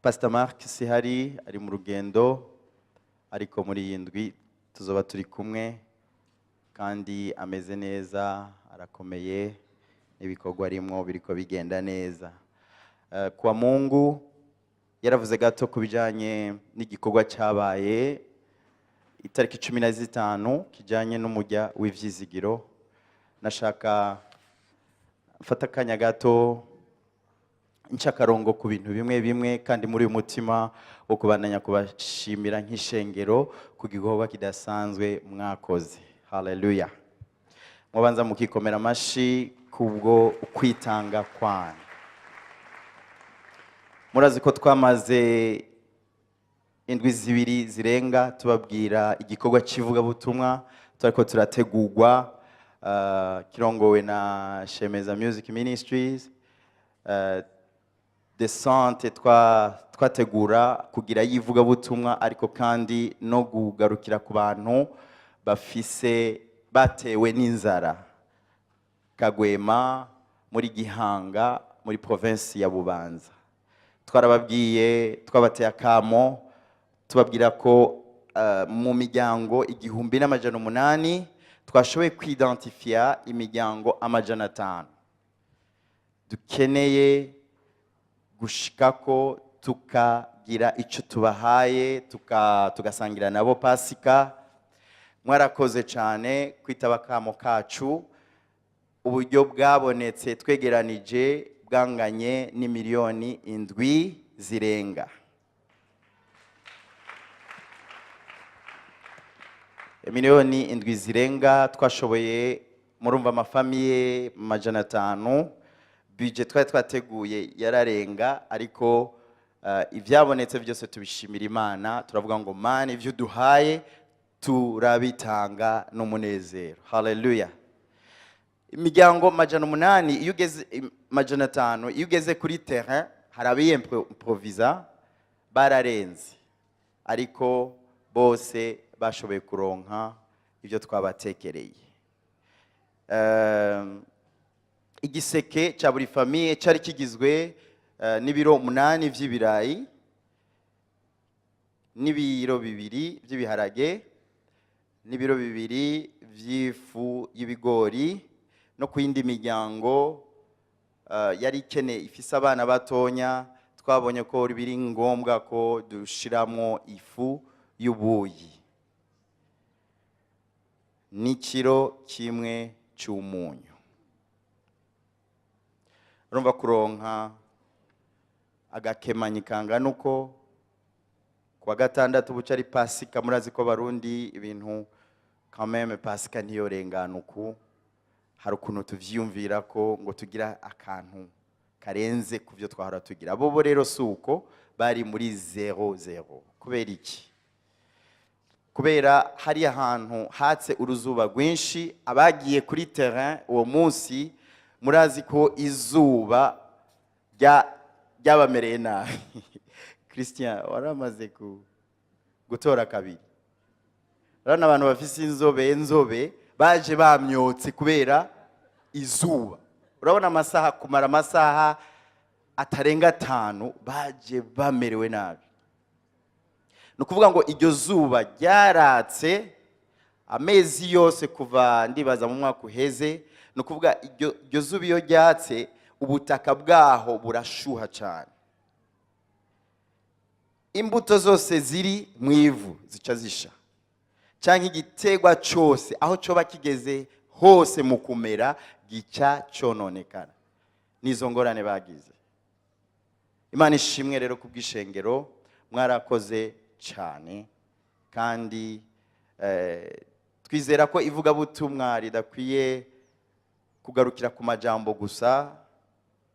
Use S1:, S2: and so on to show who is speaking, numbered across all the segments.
S1: Pastor Mark sihari, ari mu rugendo, ariko muri iyi ndwi tuzoba turi kumwe kandi ameze neza, arakomeye, n'ibikorwa arimwo biriko bigenda neza. Kwa Mungu yaravuze gato ku bijanye n'igikorwa cyabaye itariki 15 kijanye n'umujya w'ivyizigiro. Nashaka mfata akanya gato nca akarongo ku bintu bimwe bimwe, kandi muri uyu mutima wo kubandanya kubashimira nk'ishengero ku gikorwa kidasanzwe mwakoze. Haleluya! Mubanza mukikomera amashi kubwo kwitanga kwanyu. Murazi ko twamaze indwi 2 zirenga tubabwira igikorwa cy'ivugabutumwa turiko turategurwa, kirongowe na Shemeza Music Ministries, descente twategura kugira yivugabutumwa, ariko kandi no kugarukira ku bantu bafise batewe n'inzara Kagwema muri Gihanga muri province ya Bubanza. Twarababwiye, twabateye akamo, tubabwira ko mu miryango 1800 twashoboye kwidentifia imiryango 500 dukeneye gushikako, tukagira icyo tubahaye, tugasangira nabo Pasika. Mwarakoze cyane kwitaba akamo kacu. Uburyo bwabonetse twegeranije bwanganye n'imiliyoni 7 zirenga. Miliyoni 7 zirenga twashoboye. Murumva amafamiye 500, budget twari twateguye yararenga, ariko ibyabonetse byose tubishimira Imana. Turavuga ngo: "Mana, ibyo duhaye turabitanga n'umunezero." Haleluya! Imiryango 800, iyo ugeze 500, iyo ugeze kuri terrain hari abiyemprovisa bararenze, ariko bose bashoboye kuronka ibyo twabatekereye. Igiseke cya buri famille cyari kigizwe n'ibiro 8 vy'ibirayi, n'ibiro 2 by'ibiharage, n'ibiro 2 vy'ifu y'ibigori. No ku yindi miryango yari ikeneye, ifise abana batonya, twabonye ko biri ngombwa ko dushiramo ifu y'ubuyi n'ikiro 1 cy'umunyu. Urumva kuronka agakemanyi kangana uko kuwa gatandatu buca ari Pasika. Murazi ko Barundi ibintu quand même Pasika ntiyorengana uku. Hari ukuntu tuvyiyumvira ko ngo tugira akantu karenze ku byo twahora tugira. Bo rero si uko, bari muri zéro zéro. Kubera iki? Kubera hari ahantu hatse uruzuba rwinshi. Abagiye kuri terrain uwo munsi murazi ko izuba ryabamereye nabi. Christian, waramaze gutora kabiri. Urabona abantu bafise inzobe, inzobe baje bamyotse kubera izuba. Urabona amasaha, kumara amasaha atarenga 5, baje bamerewe nabi. Ni ukuvuga ngo iryo zuba ryaratse amezi yose kuva, ndibaza, mu mwaka uheze. Ni ukuvuga iryo zuba iyo ryatse, ubutaka bwaho burashuha cyane, imbuto zose ziri mu ivu zica zisha, cyangwa igiterwa cyose aho cyoba kigeze hose mu kumera gica cyononekara. N'izo ngorane bagize. Imana ishimwe rero ku bw'ishengero, mwarakoze cyane. Kandi twizera ko ivugabutumwa ridakwiye kugarukira ku majambo gusa,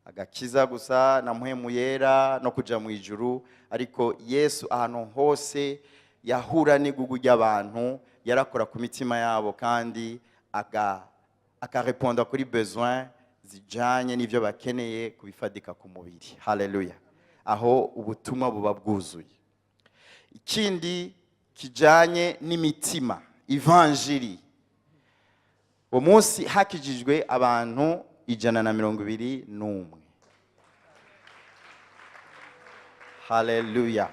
S1: agakiza gusa na Mpwemu Yera no kuja mu ijuru, ariko Yesu ahantu hose yahura n'igugu ry'abantu yarakora ku mitima yabo, kandi akareponda kuri besoin zijanye n'ivyo bakeneye kubifadika ku mubiri. Haleluya! Aho ubutumwa buba bwuzuye. Ikindi kijanye n'imitima, ivanjiri, uwo munsi hakijijwe abantu 121. Haleluya.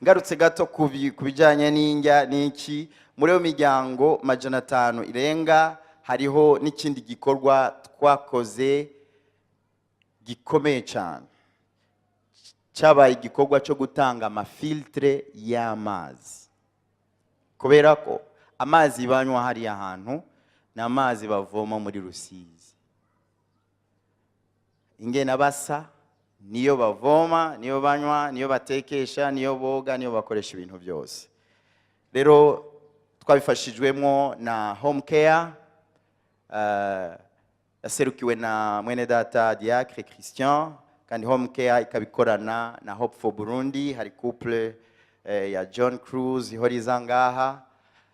S1: Ngarutse gato ku bijyanye n'indya n'iki, muri iyo miryango 500 irenga hariho n'ikindi gikorwa twakoze gikomeye cyane. Cyabaye igikorwa cyo gutanga amafiltre y'amazi, kubera ko amazi banywa hariya hantu ni amazi bavoma muri Rusizi. Ingena basa niyo bavoma, niyo banywa, niyo batekesha, niyo boga, niyo bakoresha ibintu byose. Rero twabifashijwemo na Home Care, yaserukiwe na mwene data Diacre Christian, kandi Home Care ikabikorana na Hope for Burundi. Hari couple ya John Cruz ihora iza ngaha.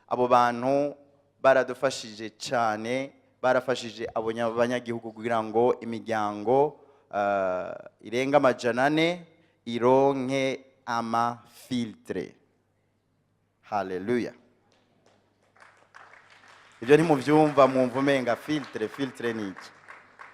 S1: Abo bantu baradufashije cyane, barafashije abo banyagihugu kugira ngo imiryango irenga 400 ironke amafiltre. Haleluya. Ibyo ntimubyumva, mwumva umenga filtre, filtre ni iki?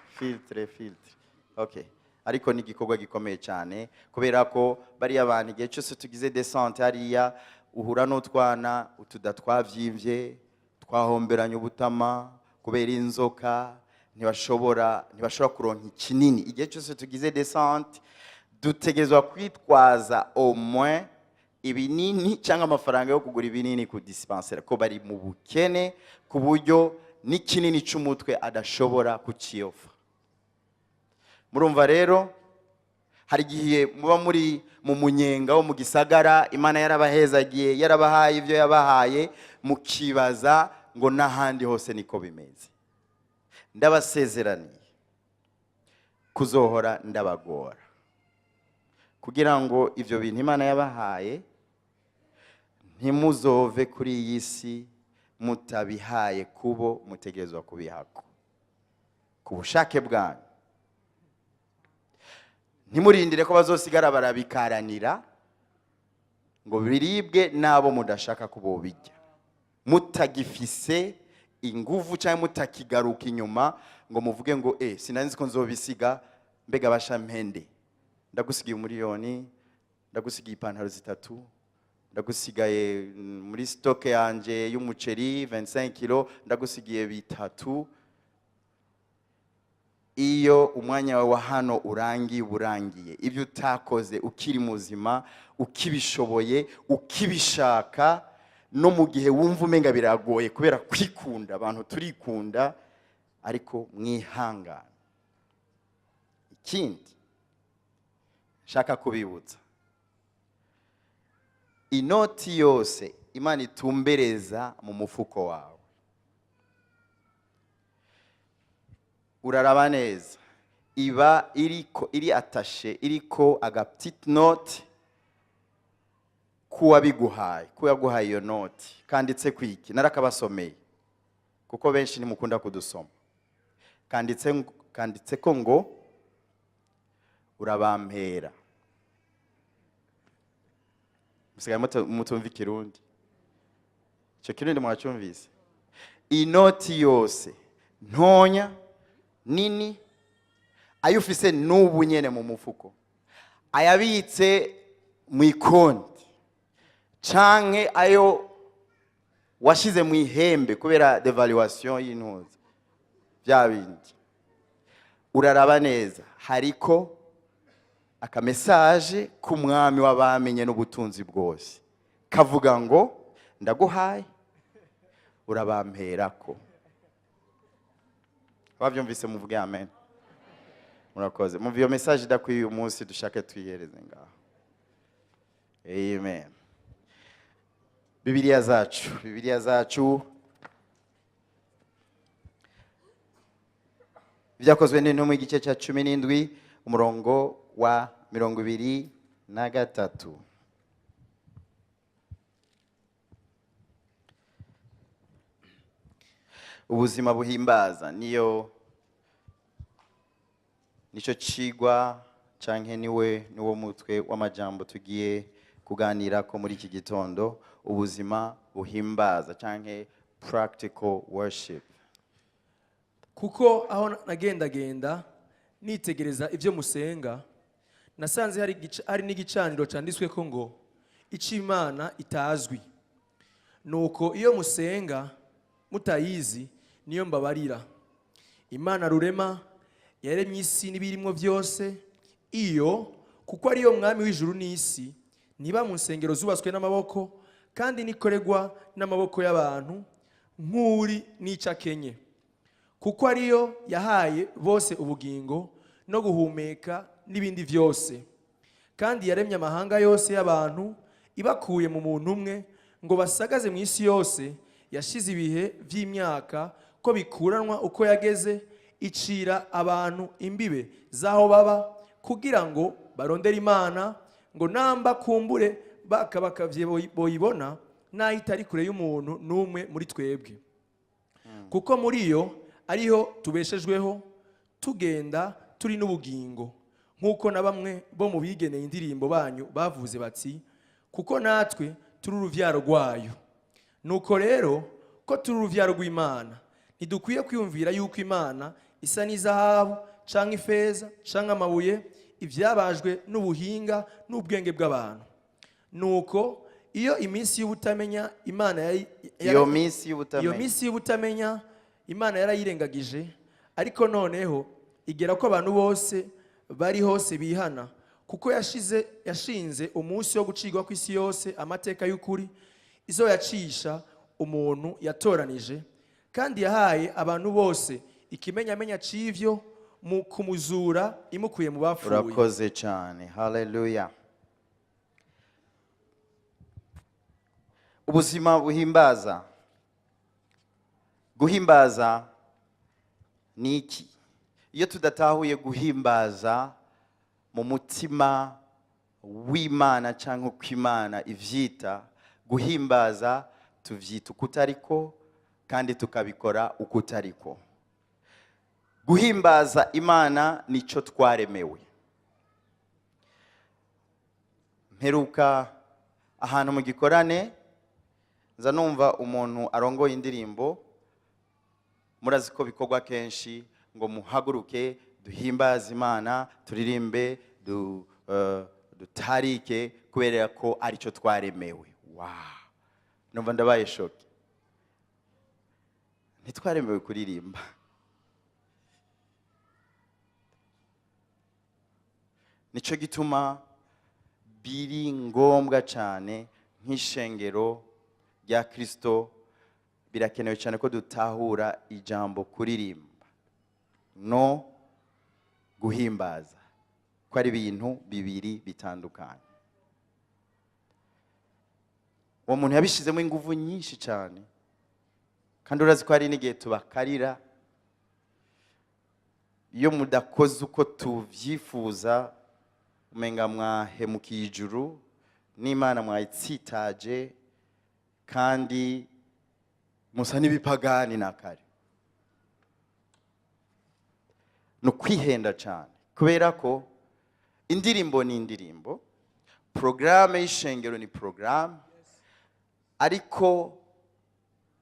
S1: Filtre, filtre, okay. Ariko ni igikorwa gikomeye cyane, kubera ko bariya bantu, igihe cyose tugize descente hariya, uhura n'utwana utuda twavyimbye, twahomberanye ubutama kubera inzoka, ntibashobora kuronka ikinini. Igihe cyose tugize descente dutegerezwa kwitwaza au moins ibinini cyangwa amafaranga yo kugura ibinini ku dispensaire, ko bari mu bukene ku buryo n'ikinini cy'umutwe adashobora kukiyofa. Murumva rero, hari igihe muba muri mu munyenga wo mu gisagara, Imana yarabahezagiye, yarabahaye ibyo yabahaye, mukibaza ngo n'ahandi hose niko bimeze. Ndabasezeraniye kuzohora ndabagora kugira ngo ibyo bintu Imana yabahaye ntimuzove kuri iyi si mutabihaye kubo mutegerezwa kubihako ku bushake bwanyu. Ntimurindire ko bazosigara barabikaranira ngo biribwe n'abo mudashaka ko bobijya, mutagifise inguvu cyangwa mutakigaruka inyuma ngo muvuge ngo sinari nzi ko nzobisiga, mbega bashampende, ndagusigiye 1 miliyoni, ndagusigiye ipantaro zitatu, ndagusigaye muri stock yanje y'umuceri 25 kilo, ndagusigiye bitatu. Iyo umwanya wawe wa hano urangiye, uba urangiye. Ibyo utakoze ukiri muzima, ukibishoboye, ukibishaka, no mu gihe wumva umenga biragoye kubera kwikunda, abantu turikunda, ariko mwihangane. Ikindi nshaka kubibutsa, inoti yose Imana itumbereza mu mufuko wawe, uraraba neza, iba iriko, iri atashe, iriko aga petite note k'uwabiguhaye, k'uwaguhaye iyo noti, kanditse kwiki? Narakabasomeye kuko benshi ntimukunda kudusoma. Kanditse ko ngo urabampera. Musigaye mutumva ikirundi? Icyo kirundi mwacyumvise? Inoti yose, ntonya, nini, ayo ufise n'ubu nyene mu mufuko, ayabitse mu ikonti, canke ayo washize mu ihembe kubera dévaluation y'intuza, bya bindi, uraraba neza, hariko akamesaje k'umwami w'abamenye n'ubutunzi bwose kavuga ngo ndaguhaye, urabamperako. Ababyumvise muvuge amen. Murakoze. Mumva iyo message idakwiye uyu munsi, dushake twihereze ngaho. Amen. Bibiliya zacu, Bibiliya zacu, Ibyakozwe n'Intumwa, igice cya 17, umurongo wa 23. Ubuzima buhimbaza niyo nicyo cigwa canke niwe niwo mutwe w'amajambo tugiye kuganira ko muri iki gitondo, ubuzima buhimbaza canke practical worship.
S2: Kuko aho nagendagenda nitegereza ibyo musenga, Nasanze hari n'igicaniro canditsweko ngo ic'Imana itazwi. Nuko iyo musenga mutayizi, niyo mbabarira. Imana Rurema yaremye isi n'ibirimwo byose, iyo kuko ariyo mwami w'ijuru n'isi, niba mu nsengero zubatswe n'amaboko, kandi nikoregwa n'amaboko y'abantu nk'uri n'ico akenye, kuko ariyo yahaye bose ubugingo no guhumeka n'ibindi byose. Kandi yaremye amahanga yose y'abantu ibakuye mu muntu umwe, ngo basagaze mu isi yose. Yashize ibihe by'imyaka ko bikuranwa uko yageze, icira abantu imbibe z'aho baba, kugira ngo barondere Imana, ngo namba kumbure bakabakavye boyibona, n'aho itari kure y'umuntu n'umwe muri twebwe, kuko muri yo ariho tubeshejweho, tugenda, turi n'ubugingo, nk'uko na bamwe bo mu bigeneye indirimbo banyu bavuze bati: 'Kuko natwe turi uruvyaro rwayo.' Nuko rero ko turi uruvyaro rw'Imana, ntidukwiye kwiyumvira yuko Imana isa n'izahabu canke ifeza canke amabuye, ivyabajwe n'ubuhinga n'ubwenge bw'abantu. Nuko iyo iminsi y'ubutamenya Imana
S1: Iyo minsi
S2: iyo
S1: y'ubutamenya
S2: minsi y'ubutamenya Imana yarayirengagije, ariko noneho igera ko abantu bose bari hose bihana, kuko yashinze umunsi wo gucirwa kw'isi yose amateka y'ukuri, izo yacisha umuntu yatoranije, kandi yahaye abantu bose ikimenyamenya c'ivyo mu kumuzura imukuye mu bapfuye.
S1: Urakoze cyane, haleluya. Ubuzima buhimbaza. Guhimbaza ni iki? Iyo tudatahuye guhimbaza mu mutima w'Imana cyangwa uko Imana ivyita guhimbaza, tuvyita uko utariko kandi tukabikora uko utariko. Guhimbaza Imana nicyo twaremewe. Mperuka ahantu mu gikorane, nza numva umuntu arongoye indirimbo. Murazi ko bikorwa kenshi ngo muhaguruke duhimbaze Imana, turirimbe, dutarike, kubera ko aricyo twaremewe. Wow, numva ndabaye choqué. Ntitwaremewe kuririmba. Nicyo gituma biri ngombwa cyane nk'ishengero rya Kristo, birakenewe cyane ko dutahura ijambo kuririmba no guhimbaza, ko ari ibintu bibiri bitandukanye. Uwo muntu yabishizemo ingufu nyinshi cyane, kandi urazi ko hari n'igihe tubakarira iyo mudakoze uko tubyifuza, umenga mwahemukiye ijuru n'Imana, mwayitsitaje, kandi musa n'ibipagani na kare. Ni ukwihenda cyane, kubera ko indirimbo ni indirimbo, porogaramu y'ishengero ni porogaramu, ariko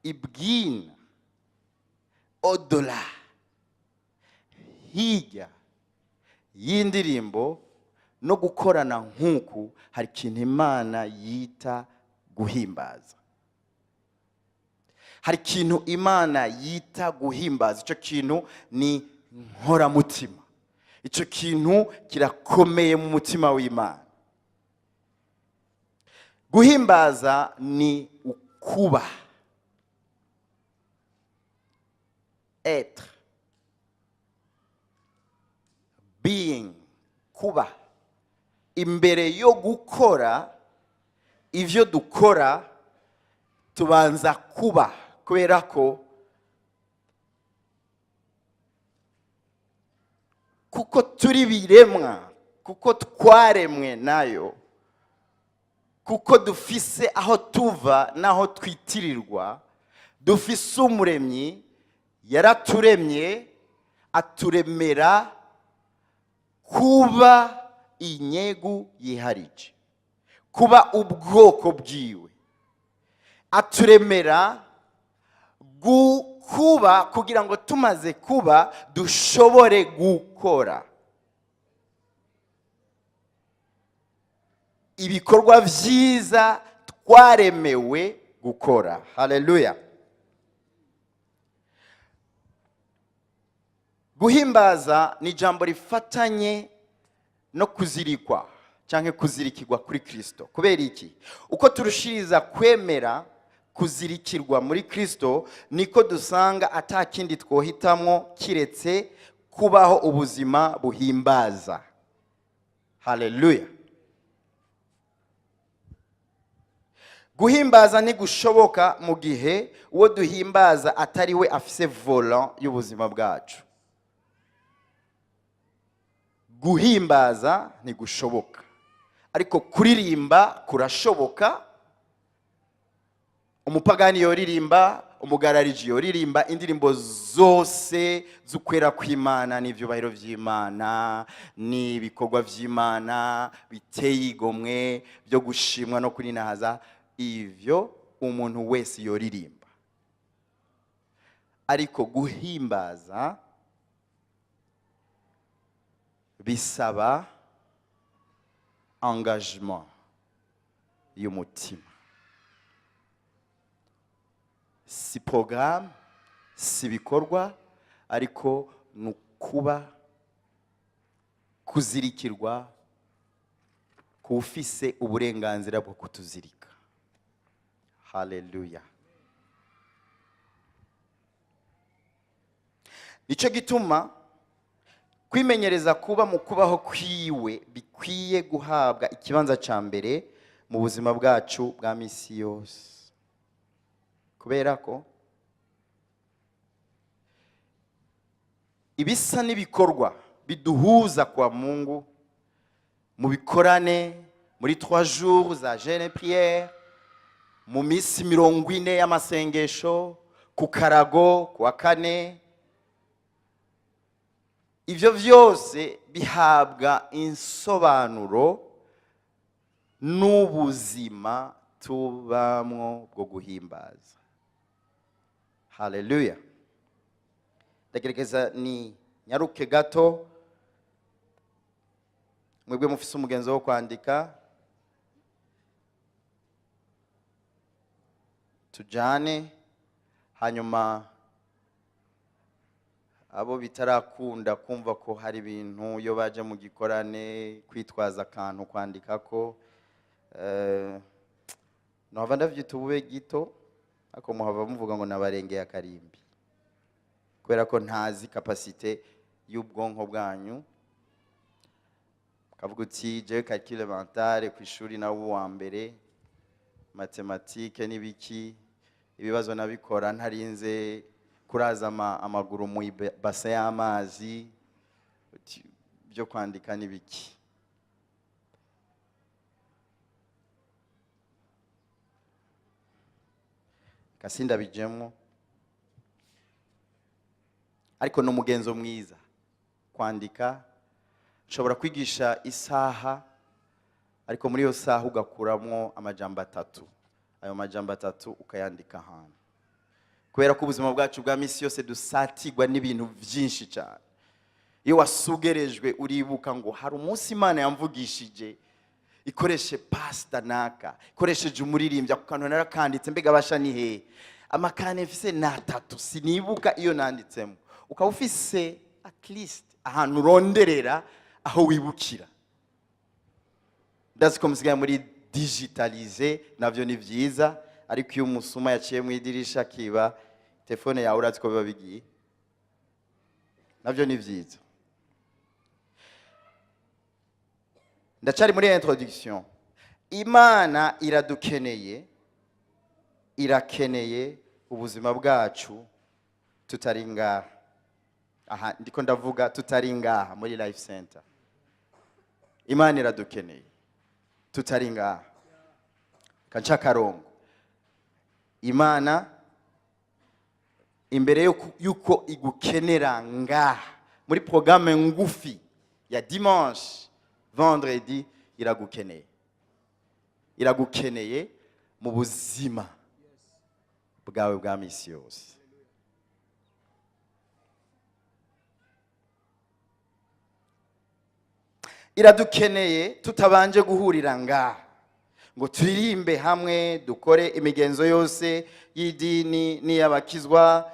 S1: ibwina, au-delà, hirya y'indirimbo no gukorana nk'uku, hari ikintu Imana yita guhimbaza. Hari ikintu Imana yita guhimbaza. Icyo kintu ni nkoramutima, icyo kintu kirakomeye mu mutima w'Imana. Guhimbaza ni ukuba, être, being, kuba imbere yo gukora ivyo dukora. Tubanza kuba, kubera ko kuko turi biremwa, kuko twaremwe nayo, kuko dufise aho tuva n'aho twitirirwa, dufise Umuremyi yaraturemye, aturemera kuba inyegu yiharije, kuba ubwoko bwiwe, aturemera kuba kugira ngo tumaze kuba dushobore gukora. Ibikorwa vyiza twaremewe gukora. Haleluya! Guhimbaza ni ijambo rifatanye no kuzirikwa cyangwa kuzirikirwa kuri Kristo. Kubera iki? Uko turushiriza kwemera kuzirikirwa muri Kristo, niko dusanga ata kindi twohitamwo kiretse kubaho ubuzima buhimbaza. Haleluya! Guhimbaza ntigushoboka mu gihe uwo duhimbaza atari we afise volant y'ubuzima bwacu. Guhimbaza ntigushoboka, ariko kuririmba kurashoboka. Umupagani yoririmba, umugarariji yoririmba indirimbo zose z'ukwera kw'Imana n'ibyubahiro by'Imana n'ibikorwa by'Imana biteye igomwe byo gushimwa no kurinahaza. Ivyo umuntu wese yoririmba, ariko guhimbaza bisaba engagement y'umutima. Si programme, si ibikorwa, ariko ni ukuba kuzirikirwa ku ufise uburenganzira bwo kutuzirika. Haleluya! Nicyo gituma kwimenyereza kuba mu kubaho kwiwe bikwiye guhabwa ikibanza cya mbere mu buzima bwacu bwa misi yose, kubera ko ibisa n'ibikorwa biduhuza kwa Mungu mu bikorane, muri 3 jours za jeûne prière, mu minsi 40 y'amasengesho, ku karago ku wa kane, ibyo byose bihabwa insobanuro n'ubuzima tubamwo bwo guhimbaza. Haleluya! Ndagerageza ni nyaruke gato. Mwebwe mufise umugenzo wo kwandika, tujane. Hanyuma abo bitarakunda kumva ko hari ibintu iyo baje mu gikorane kwitwaza akantu kwandika ko nohava ndavyita ubube gito, ariko muhava muvuga ngo nabarengeye akarimbi, kubera ko ntazi capacité y'ubwonko bwanyu. Kavuga uti: "Jewe calcul mental ku ishuri nawe uwa mbere, mathématique n'ibiki, ibibazo nabikora ntarinze kuraza amaguru mu base y'amazi." Uti, byo kwandika n'ibiki? Kasi ndabijemwo, ariko ni umugenzo mwiza kwandika. Nshobora kwigisha isaha, ariko muri iyo saha ugakuramwo amajambo atatu. Ayo majambo atatu ukayandika ahantu, kubera ko ubuzima bwacu bwa misi yose dusatigwa n'ibintu byinshi cyane. Iyo wasugerejwe, uribuka ngo hari umunsi Imana yamvugishije ikoreshe pasita naka, ikoresheje umuririmbyi. Ako kantu narakanditse. Mbega basha ni hehe amakane mfise? Ni atatu, sinibuka iyo nanditsemo. Ukaba ufise at least ahantu uronderera, aho wibukira. Ndazi ko musigaye muri digitalisé, navyo ni vyiza, ariko iyo umusuma yaciye mu idirisha akiba telefone yawe, urazi ko biba bigiye. Navyo ni vyiza. Ndacari muri introduction. Imana iradukeneye, irakeneye ubuzima bwacu tutari ngaha. Aha ndiko ndavuga tutari ngaha muri Life Center. Imana iradukeneye tutari ngaha. Kanca akarongo. Imana imbere yuko igukenera ngaha muri programme ngufi ya dimanche, vendredi, iragukeneye, iragukeneye mu buzima bwawe bwa misi yose. Iradukeneye tutabanje guhurira ngaha. Ngo turirimbe hamwe, dukore imigenzo yose y'idini n'iy'abakizwa,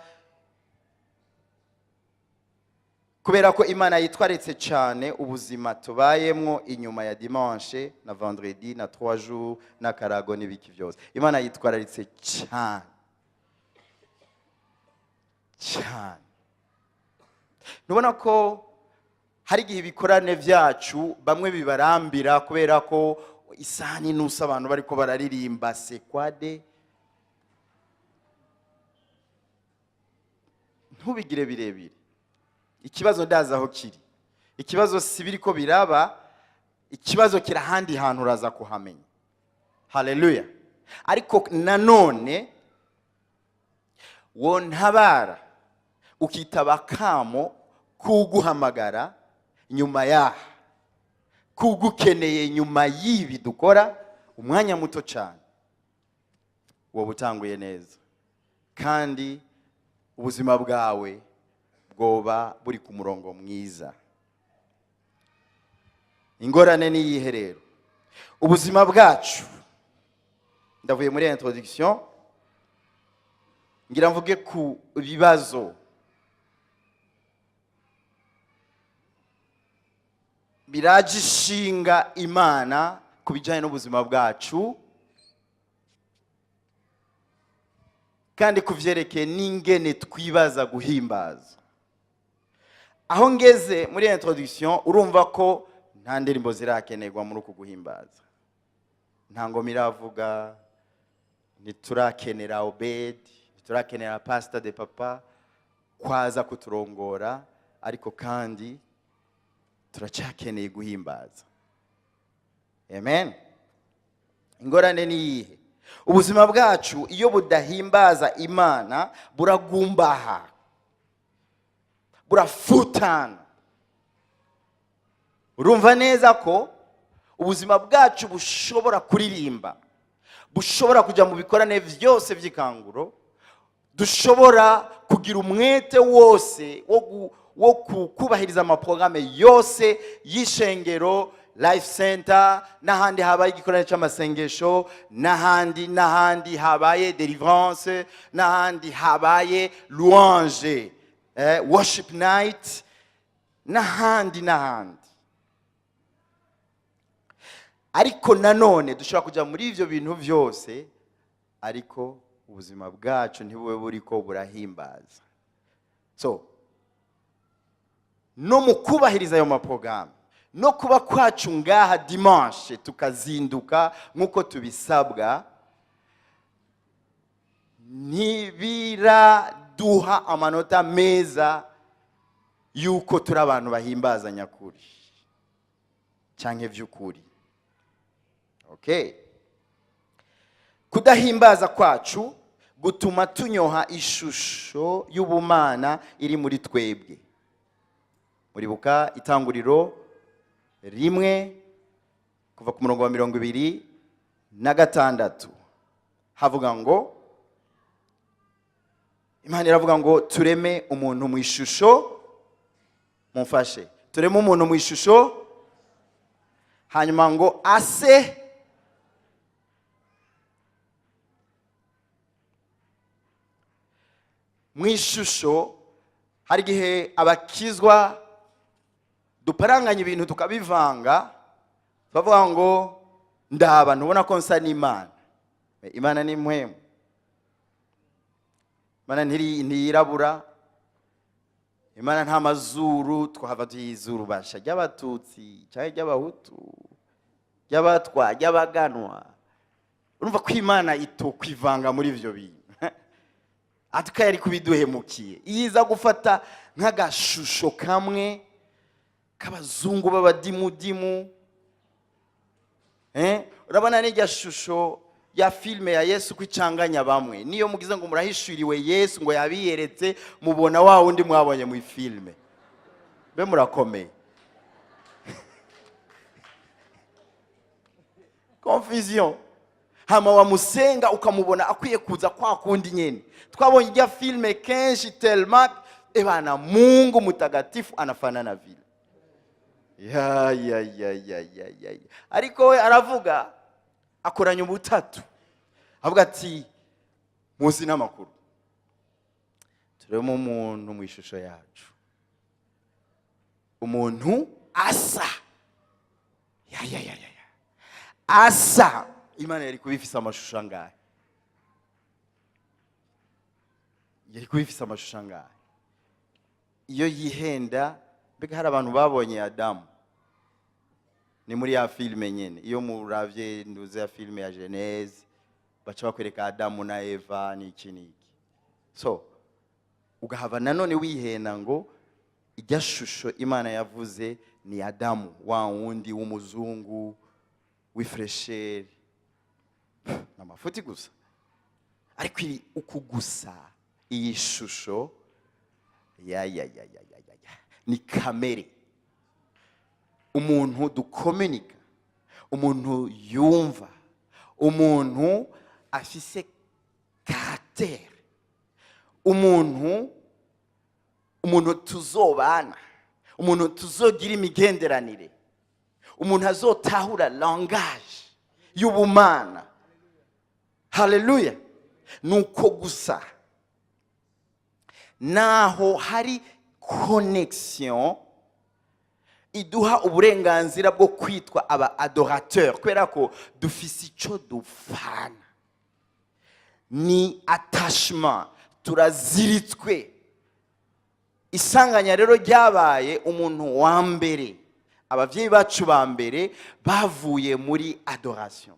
S1: kubera ko Imana yitwaritse cyane ubuzima tubayemwo inyuma ya dimanche na vendredi na 3 jours n'akarago n'ibiki byose. Imana yitwararitse cyane cyane. Ntubona ko hari igihe ibikorane byacu bamwe bibarambira kubera ko isaha n'inusu abantu bariko bararirimba sekwade? Ntubigire birebire. Ikibazo ndazi aho kiri. Ikibazo si biriko biraba, ikibazo kiri ahandi hantu, uraza kuhamenya. Haleluya! Ariko nanone wontabara ukitaba akamo kuguhamagara nyuma yaha, kugukeneye nyuma y'ibi dukora umwanya muto cyane, woba utanguye neza kandi ubuzima bwawe bwoba buri ku murongo mwiza. Ingorane ni iyihe rero? Ubuzima bwacu, ndavuye muri introduction, ngira mvuge ku bibazo biraje ishinga Imana ku bijyanye n'ubuzima bwacu kandi ku byerekeye n'ingene twibaza guhimbaza. Aho ngeze muri introduction, urumva ko nta ndirimbo zirakenerwa muri uku guhimbaza, nta ngoma iravuga, ntiturakenera Obedi, ntiturakenera pastor de papa kwaza kuturongora, ariko kandi turacyakeneye guhimbaza. Amen. Ingorane ni iyihe? Ubuzima bwacu iyo budahimbaza Imana buragumbaha, burafutana. Urumva neza ko ubuzima bwacu bushobora kuririmba, bushobora kujya mu bikorane byose by'ikanguro, dushobora kugira umwete wose wo kubahiriza amaporogaramu yose y'ishengero, Life Center n'ahandi habaye igikorane cy'amasengesho, n'ahandi n'ahandi habaye deliverance, n'ahandi habaye louange, worship night, n'ahandi n'ahandi. Ariko nanone dushobora kujya muri ibyo bintu byose, ariko ubuzima bwacu ntibube buriko burahimbaza. So no mu kubahiriza ayo maporogaramu, no kuba kwacu ngaha dimanche tukazinduka nk'uko tubisabwa, ntibiraduha amanota meza y'uko turi abantu bahimbaza nyakuri cyangwa by'ukuri. Okay, kudahimbaza kwacu gutuma tunyoha ishusho y'ubumana iri muri twebwe. Muribuka Itanguriro 1, kuva ku murongo wa 26, havuga ngo, Imana iravuga ngo: "Tureme umuntu mu ishusho." Mumfashe, tureme umuntu mu ishusho, hanyuma ngo ase mu ishusho. Hari igihe abakizwa duparanganya ibintu tukabivanga, bavuga ngo: "Ndaba ntubona ko nsa n'Imana?" Imana ni impwemu. Imana ntiyirabura. Imana nta mazuru. Twahava tuyizuru basha ry'Abatutsi cyangwa ry'Abahutu, ry'Abatwa, ry'Abaganwa. Urumva ko Imana itokwivanga muri ibyo bintu atuka yari kubiduhemukiye iyo iza gufata nk'agashusho kamwe k'abazungu b'abadimudimu. Urabona n'irya shusho ya filime ya Yesu ko icanganya bamwe. Niyo mugize ngo murahishuriwe Yesu, ngo yabiyeretse, mubona wa wundi mwabonye mu filime. Mbe murakomeye? Confusion. Hama wamusenga ukamubona akwiye kuza kwa kundi nyene twabonye ijya filime kenshi, tellement ebana Mungu mutagatifu anafanana vile. Ya ya ya ya ya ya ya. Ariko we aravuga. Akoranya ubutatu, avuga ati: "Muzi n'amakuru, turemo umuntu mu ishusho yacu, umuntu asa ya ya ya ya ya asa." Imana yari kuba ifise amashusho angahe? Yari kuba ifise amashusho angahe iyo yihenda? Mbega hari abantu babonye Adamu? Ni muri ya filime nyene, iyo muravye nduze ya filime ya Genèse, baca bakwereka Adamu na Eva n'iki n'iki. So ugahava nanone wihenda ngo irya shusho Imana yavuze ni Adamu wa wundi w'umuzungu w'ifraîcheur. Ni amafuti gusa. Ariko iri uku gusa, iyi shusho ya ya ya ya ya ya ya ni kamere, umuntu dukominika, umuntu yumva, umuntu afise caractère, umuntu tuzobana, umuntu tuzogira imigenderanire, umuntu azotahura langage y'ubumana. Haleluya! Nuko gusa naho hari connexion iduha uburenganzira bwo kwitwa aba adorateur, kubera ko dufise icyo dupfana, ni attachement, turaziritswe. Isanganya rero ryabaye, umuntu wa mbere, ababyeyi bacu ba mbere, bavuye muri adoration,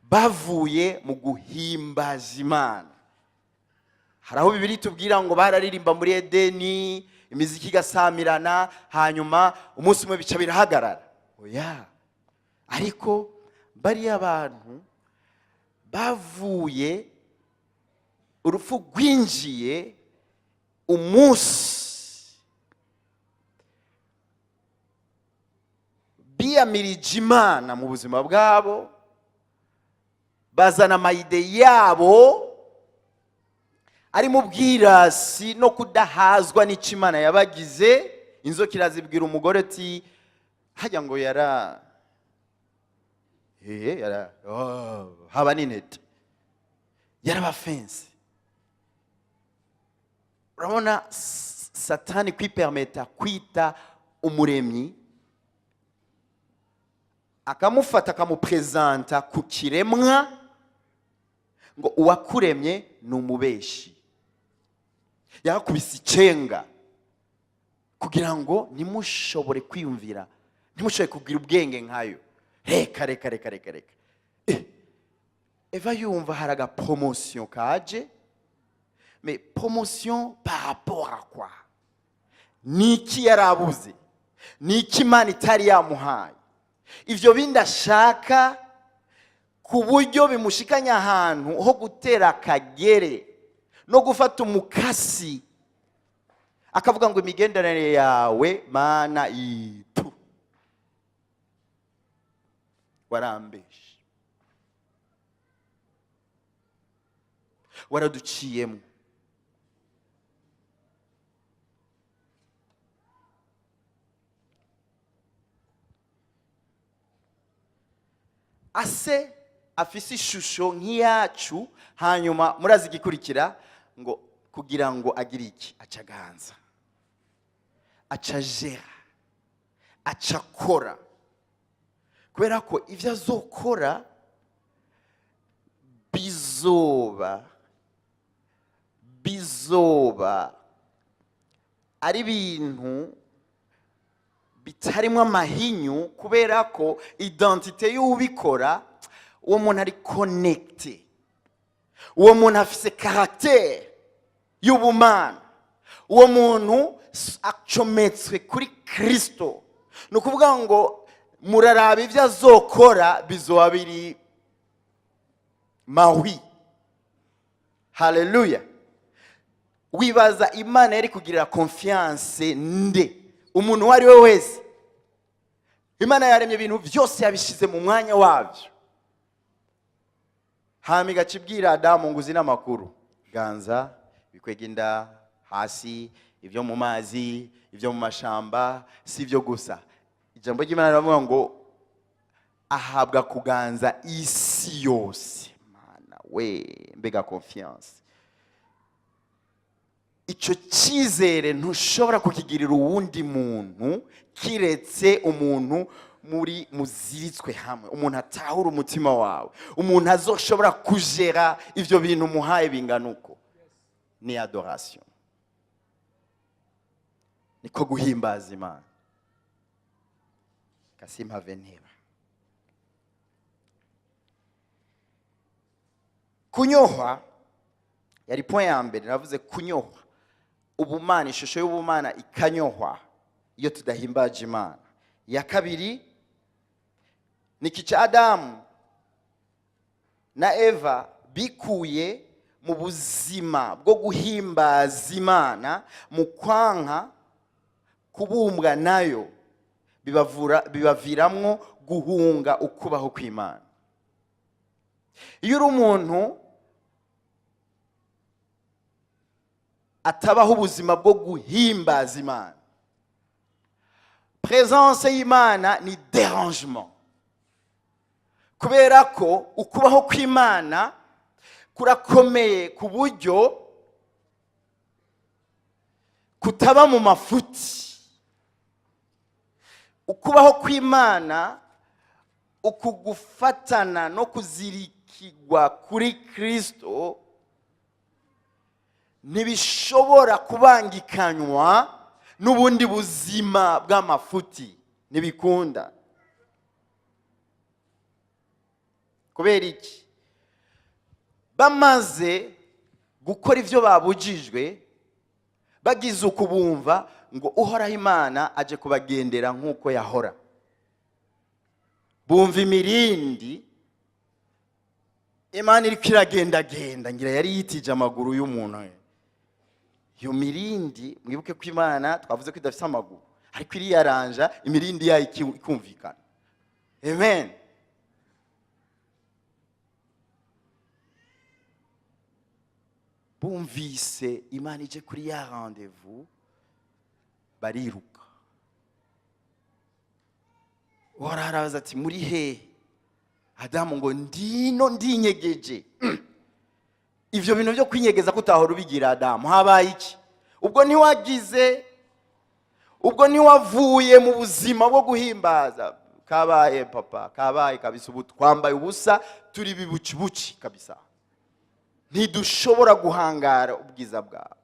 S1: bavuye mu guhimbaza Imana. Hari aho Bibiri tubwira ngo bararirimba muri Edeni, imiziki igasamirana, hanyuma umunsi umwe bica birahagarara. Oya, ariko bariya bantu bavuye, urupfu rwinjiye umunsi biyamirije Imana mu buzima bwabo, bazana ama idées yabo ari mu bwirasi no kudahazwa n'icyo Imana yabagize. Inzoka irazibwira umugore ati hajya ngo yara yara, oh, haba n'intete yarabafense. Urabona Satani kwipermeta kwita Umuremyi, akamufata akamuprezanta ku kiremwa ngo uwakuremye ni umubeshi. Yakubise icenga kugira ngo ntimushobore kwiyumvira, ntimushobore kugira ubwenge nkayo. Reka reka reka reka reka. Eva yumva hari agapromotion kaje, mais promotion par rapport à quoi? Ni iki yarabuze? Ni iki Imana itari yamuhaye? Ibyo bindi ashaka ku buryo bimushikanya ahantu ho gutera akagere no gufata umukasi, akavuga ngo imigenderanire yawe Mana itu warambeshe, waraduciyemo. Ase afise ishusho nk'iyacu. Hanyuma murazi igikurikira, ngo kugira ngo agire iki? Aca aganza, aca jera, aca akora, kubera ko ibyo azokora bizoba ari ibintu bitarimo amahinyu, kubera ko identité y'ubikora, uwo muntu ari connecté, uwo muntu afise caractère y'ubumana, uwo muntu acometswe kuri Kristo. Ni ukuvuga ngo muraraba ibyo azokora bizoba biri mahwi. Haleluya! Wibaza Imana yari kugirira confiance nde? Umuntu uwo ari we wese? Imana yaremye ibintu byose, yabishyize mu mwanya wabyo, hama igaca ibwira Adamu ngo uzi n'amakuru, ganza ibikwega inda hasi, ibyo mu mazi, ibyo mu mashamba. Si ibyo gusa, ijambo ry'Imana riravuga ngo ahabwa kuganza isi. Isi yose. Mana we, mbega confiance! Icyo cyizere ntushobora kukigirira uwundi muntu kiretse umuntu muri muziritswe hamwe, umuntu atahura umutima wawe, umuntu azoshobora kujera ibyo bintu umuhaye bingana uko. Ni adoration, niko guhimbaza Imana. Kasimpave nteba kunyohwa. Yari point ya mbere navuze, kunyohwa ubumana, ishusho y'ubumana ikanyohwa iyo tudahimbaje Imana. Iya kabiri ni iki cya Adamu na Eva bikuye mu buzima bwo guhimbaza Imana, mu kwanka kubumbwa nayo, bibaviramwo guhunga ukubaho kw'Imana. Iyo uri umuntu atabaho ubuzima bwo guhimbaza Imana, présence y'Imana ni dérangement, kubera ko ukubaho kw'Imana kurakomeye ku buryo kutaba mu mafuti. Ukubaho kw'Imana, ukugufatana no kuzirikirwa kuri Kristo, ntibishobora kubangikanywa n'ubundi buzima bw'amafuti, ntibikunda. Kubera iki? Bamaze gukora ibyo babujijwe, bagize ukubumva ngo Uhoraho Imana aje kubagendera nk'uko yahora, bumva imirindi, Imana iriko iragendagenda, ngira yari yitije amaguru y'umuntu. Iyo mirindi, mwibuke ko Imana twavuze ko idafite amaguru, ariko iriyaranja imirindi yayo ikumvikana. Amen. Bumvise Imana ije kuri ya rendez-vous, bariruka. Uhoraho arabaza ati: "Muri hehe?" Adamu ngo: "Ndino, ndinyegeje." Ivyo bintu byo kwinyegeza ko utahora ubigira, Adamu, habaye iki? Ubwo ntiwagize, ubwo ntiwavuye mu buzima bwo guhimbaza? Kabaye papa, kabaye kabisa. Ubu twambaye ubusa, turi bibucibuci kabisa, ntidushobora guhangara ubwiza bwawe.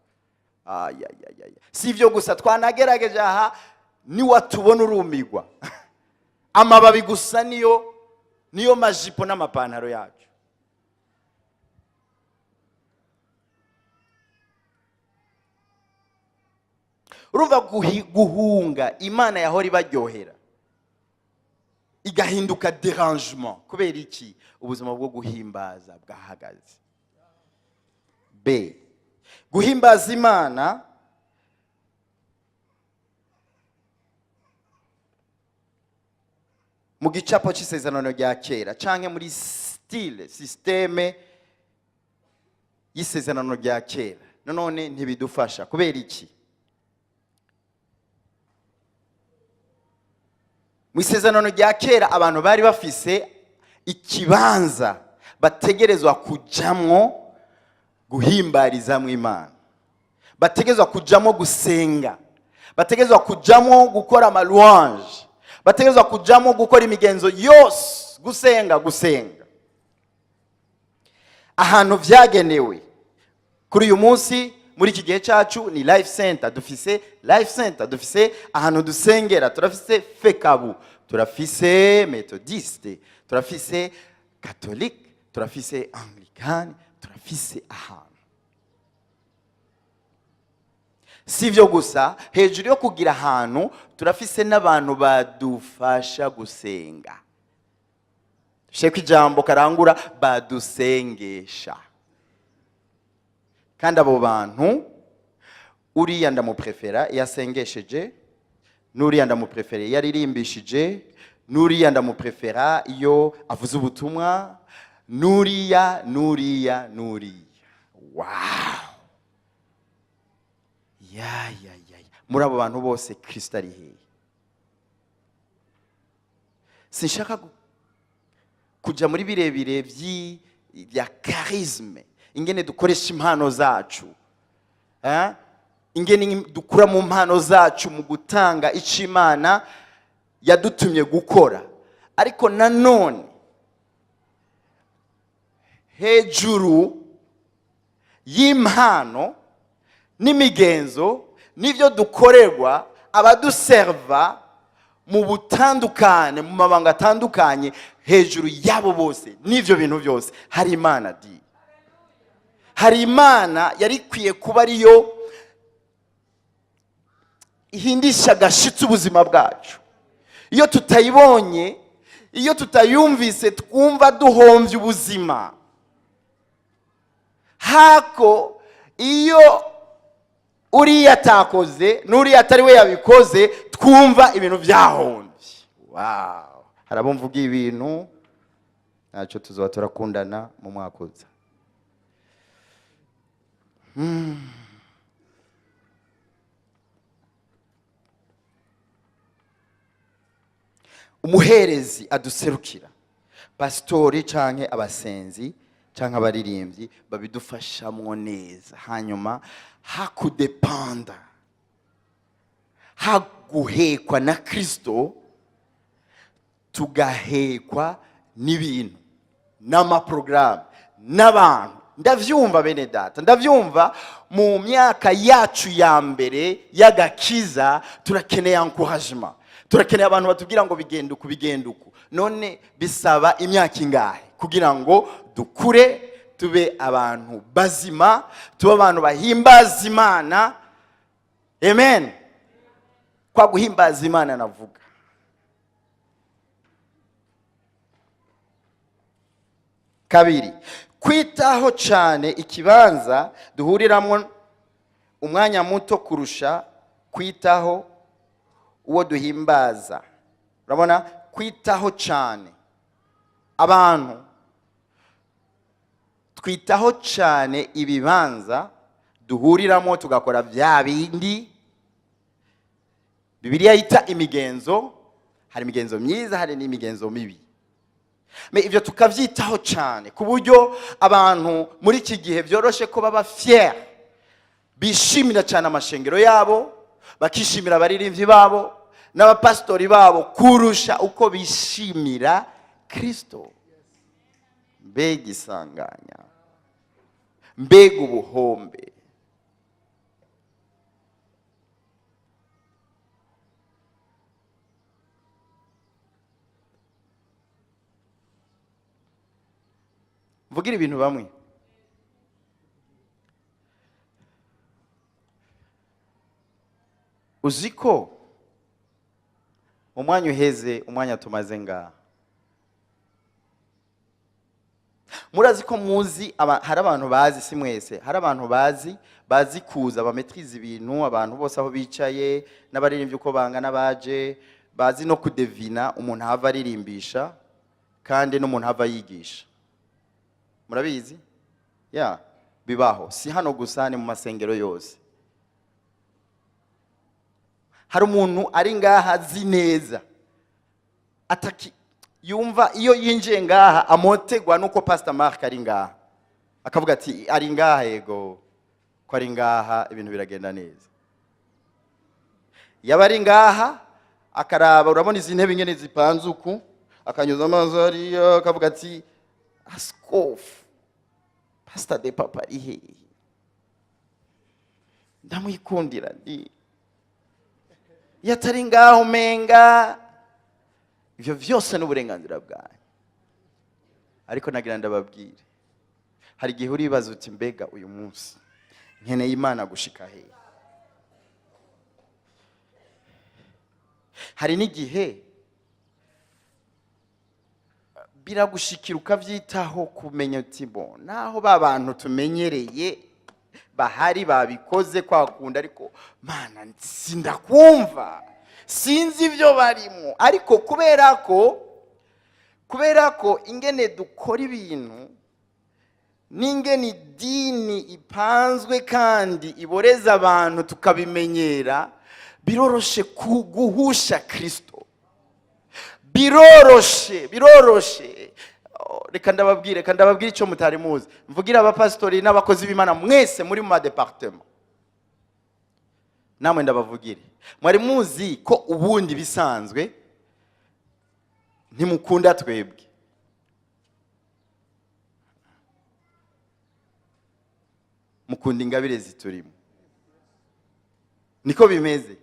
S1: Ayayayaya, si ibyo gusa, twanagerageje aha, niwatubona urumigwa. Amababi gusa niyo majipo n'amapantaro yacu. Urumva guhunga Imana yahora ibaryohera igahinduka dérangement. Kubera iki? Ubuzima bwo guhimbaza bwahagaze. B, guhimbaza Imana mu gicapo cy'isezerano rya kera canke muri style, système y'isezerano rya kera, nanone ntibidufasha. Kubera iki? Mu isezerano rya kera abantu bari bafise ikibanza bategerezwa kujamwo guhimbarizamwo Imana, bategerezwa kujamwo gusenga, bategerezwa kujamwo gukora ama louange, bategerezwa kujamwo gukora imigenzo yose, gusenga, gusenga ahantu vyagenewe. Kuri uyu munsi, muri iki gihe cyacu, ni Life Center. Dufise Life Center, dufise ahantu dusengera, turafise FECABU, turafise Méthodiste, turafise Catholique, turafise Anglikani, turafise ahantu. Si ibyo gusa, hejuru yo kugira ahantu, turafise n'abantu badufasha gusenga. Sheko ijambo karangura, badusengesha. Kandi abo bantu, uriya ndamuprefera iyo asengesheje, n'uriya ndamuprefera iyo aririmbishije, n'uriya ndamuprefera iyo avuze ubutumwa, n'uriya, n'uriya, n'uriya. Wow, ya ya ya ya. Muri abo bantu bose Kristo ari hehe? Sinshaka Kuja muri birebire bya charisme, ingene dukoresha impano zacu, eh? Ingene dukura mu mpano zacu mu gutanga icyo Imana yadutumye gukora. Ariko nanone hejuru y'impano n'imigenzo n'ibyo dukorerwa, abaduserva mu butandukane, mu mabanga atandukanye, hejuru y'abo bose n'ibyo bintu byose hari Imana di, hari Imana yari ikwiye kuba ariyo ihindisha agashitsi ubuzima bwacu. Iyo tutayibonye, iyo tutayumvise, twumva duhombye ubuzima. Hako iyo uriya atakoze n'uriya atari we yabikoze, twumva ibintu byahombye. Wow, hari abo mvuga ibintu ntacyo tuzaba turakundana mu mwaka uza. Umuherezi aduserukira, pasitori canke abasenzi canke abaririmbyi, babidufashamwo neza. Hanyuma hakudepanda, haguhekwa na Kristo, tugahekwa n'ibintu n'amaporogaramu n'abantu. Ndabyumva bene data, ndabyumva. Mu myaka yacu ya mbere y'agakiza turakeneye encouragement, turakeneye abantu batubwira ngo bigenda uku, bigenda uku. None bisaba imyaka ingahe kugira ngo dukure, tube abantu bazima, tube abantu bahimbaza Imana? Amen. Kwa guhimbaza Imana navuga, kabiri, kwitaho cyane ikibanza duhuriramo umwanya muto kurusha kwitaho uwo duhimbaza. Urabona, kwitaho cyane abantu, twitaho cyane ibibanza duhuriramo, tugakora bya bindi Bibiliya yita imigenzo. Hari imigenzo myiza, hari n'imigenzo mibi. Mais ibyo tukabyitaho cyane ku buryo abantu muri iki gihe byoroshe ko baba fier, bishimira cyane amashengero yabo, bakishimira abaririmbyi babo n'abapasitori babo kurusha uko bishimira Kristo. Mbega isanganya, mbega ubuhombe! Mvugira ibintu bamwe. Uzi ko umwanya uheze, umwanya tumaze ngaha, murazi ko muzi hari abantu bazi, si mwese, hari abantu bazi kuza bametriza ibintu, abantu bose aho bicaye n'abaririmbyi uko bangana baje, bazi no kudevina umuntu ahava aririmbisha kandi n'umuntu ahava yigisha. Murabizi ya bibaho, si hano gusa, ni mu masengero yose. Hari umuntu ari ngaha azi neza ataki yumva iyo yinjiye ngaha amotegwa nuko Pastor Mark ari ngaha, akavuga ati ari ngaha, yego ko ari ngaha, ibintu biragenda neza. Yaba ari ngaha akaraba, urabona izi ntebe ingene zipanze uku, akanyuza amaso hariya, akavuga ati askofu Pastor de papa ari hehe? Ndamwikundira ndi iyo atari ngaho umenga. Ibyo byose ni uburenganzira bwanyu, ariko nagira ndababwire, hari igihe uribaza uti mbega uyu munsi nkeneye Imana gushika hehe? Hari n'igihe biragushikira ukabyitaho, kumenya uti bo naho ba bantu tumenyereye bahari babikoze kwakunda, ariko Mana sindakumva, sinzi ibyo barimo. Ariko kubera ko ingene dukora ibintu n'ingene idini ipanzwe kandi iboreza abantu tukabimenyera, biroroshe guhusha Kristo, biroroshe, biroroshe. Oh, reka ndababwire icyo mutari muzi. Mvugire abapasitori n'abakozi b'Imana mwese muri mu ma départements, namwe ndabavugire. Mwari muzi ko ubundi bisanzwe ntimukunda twebwe? Mukunda ingabire ziturimo. Niko bimeze.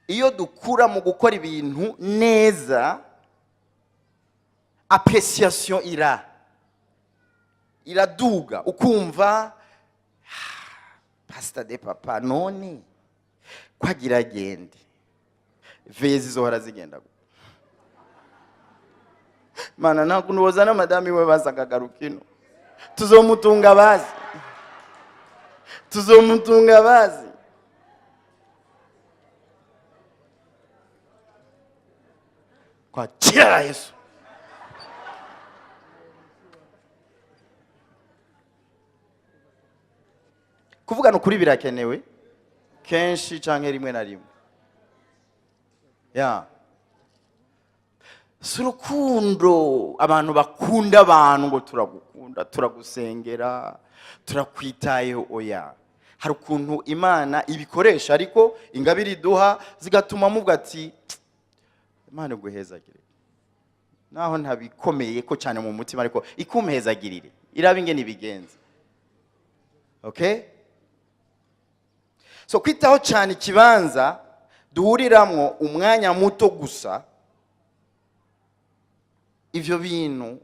S1: Iyo dukura mu gukora ibintu neza, appréciation iraduga, ukumva: "Pastor de papa none kwagira agende veye zizohora zigenda gute? Mana, ntabwo nuboza na madame iwe baza akagaruka ino, tuzomutunga bazi, tuzomutunga bazi." Kwa jina la Yesu. Kuvugana ukuri birakenewe kenshi canke rimwe na rimwe. Ya si urukundo abantu bakunda abantu ngo turagukunda, turagusengera, turakwitayeho. Oya, hari ukuntu Imana ibikoresha, ariko ingabire iduha zigatuma muvuga ati: "Imana iguhezagire, naho ntabikomeye ko cyane mu mutima, ariko ikumpezagirire." Iraba ingene ibigenza. Okay, so kwitaho cyane ikibanza duhuriramwo umwanya muto gusa, ivyo bintu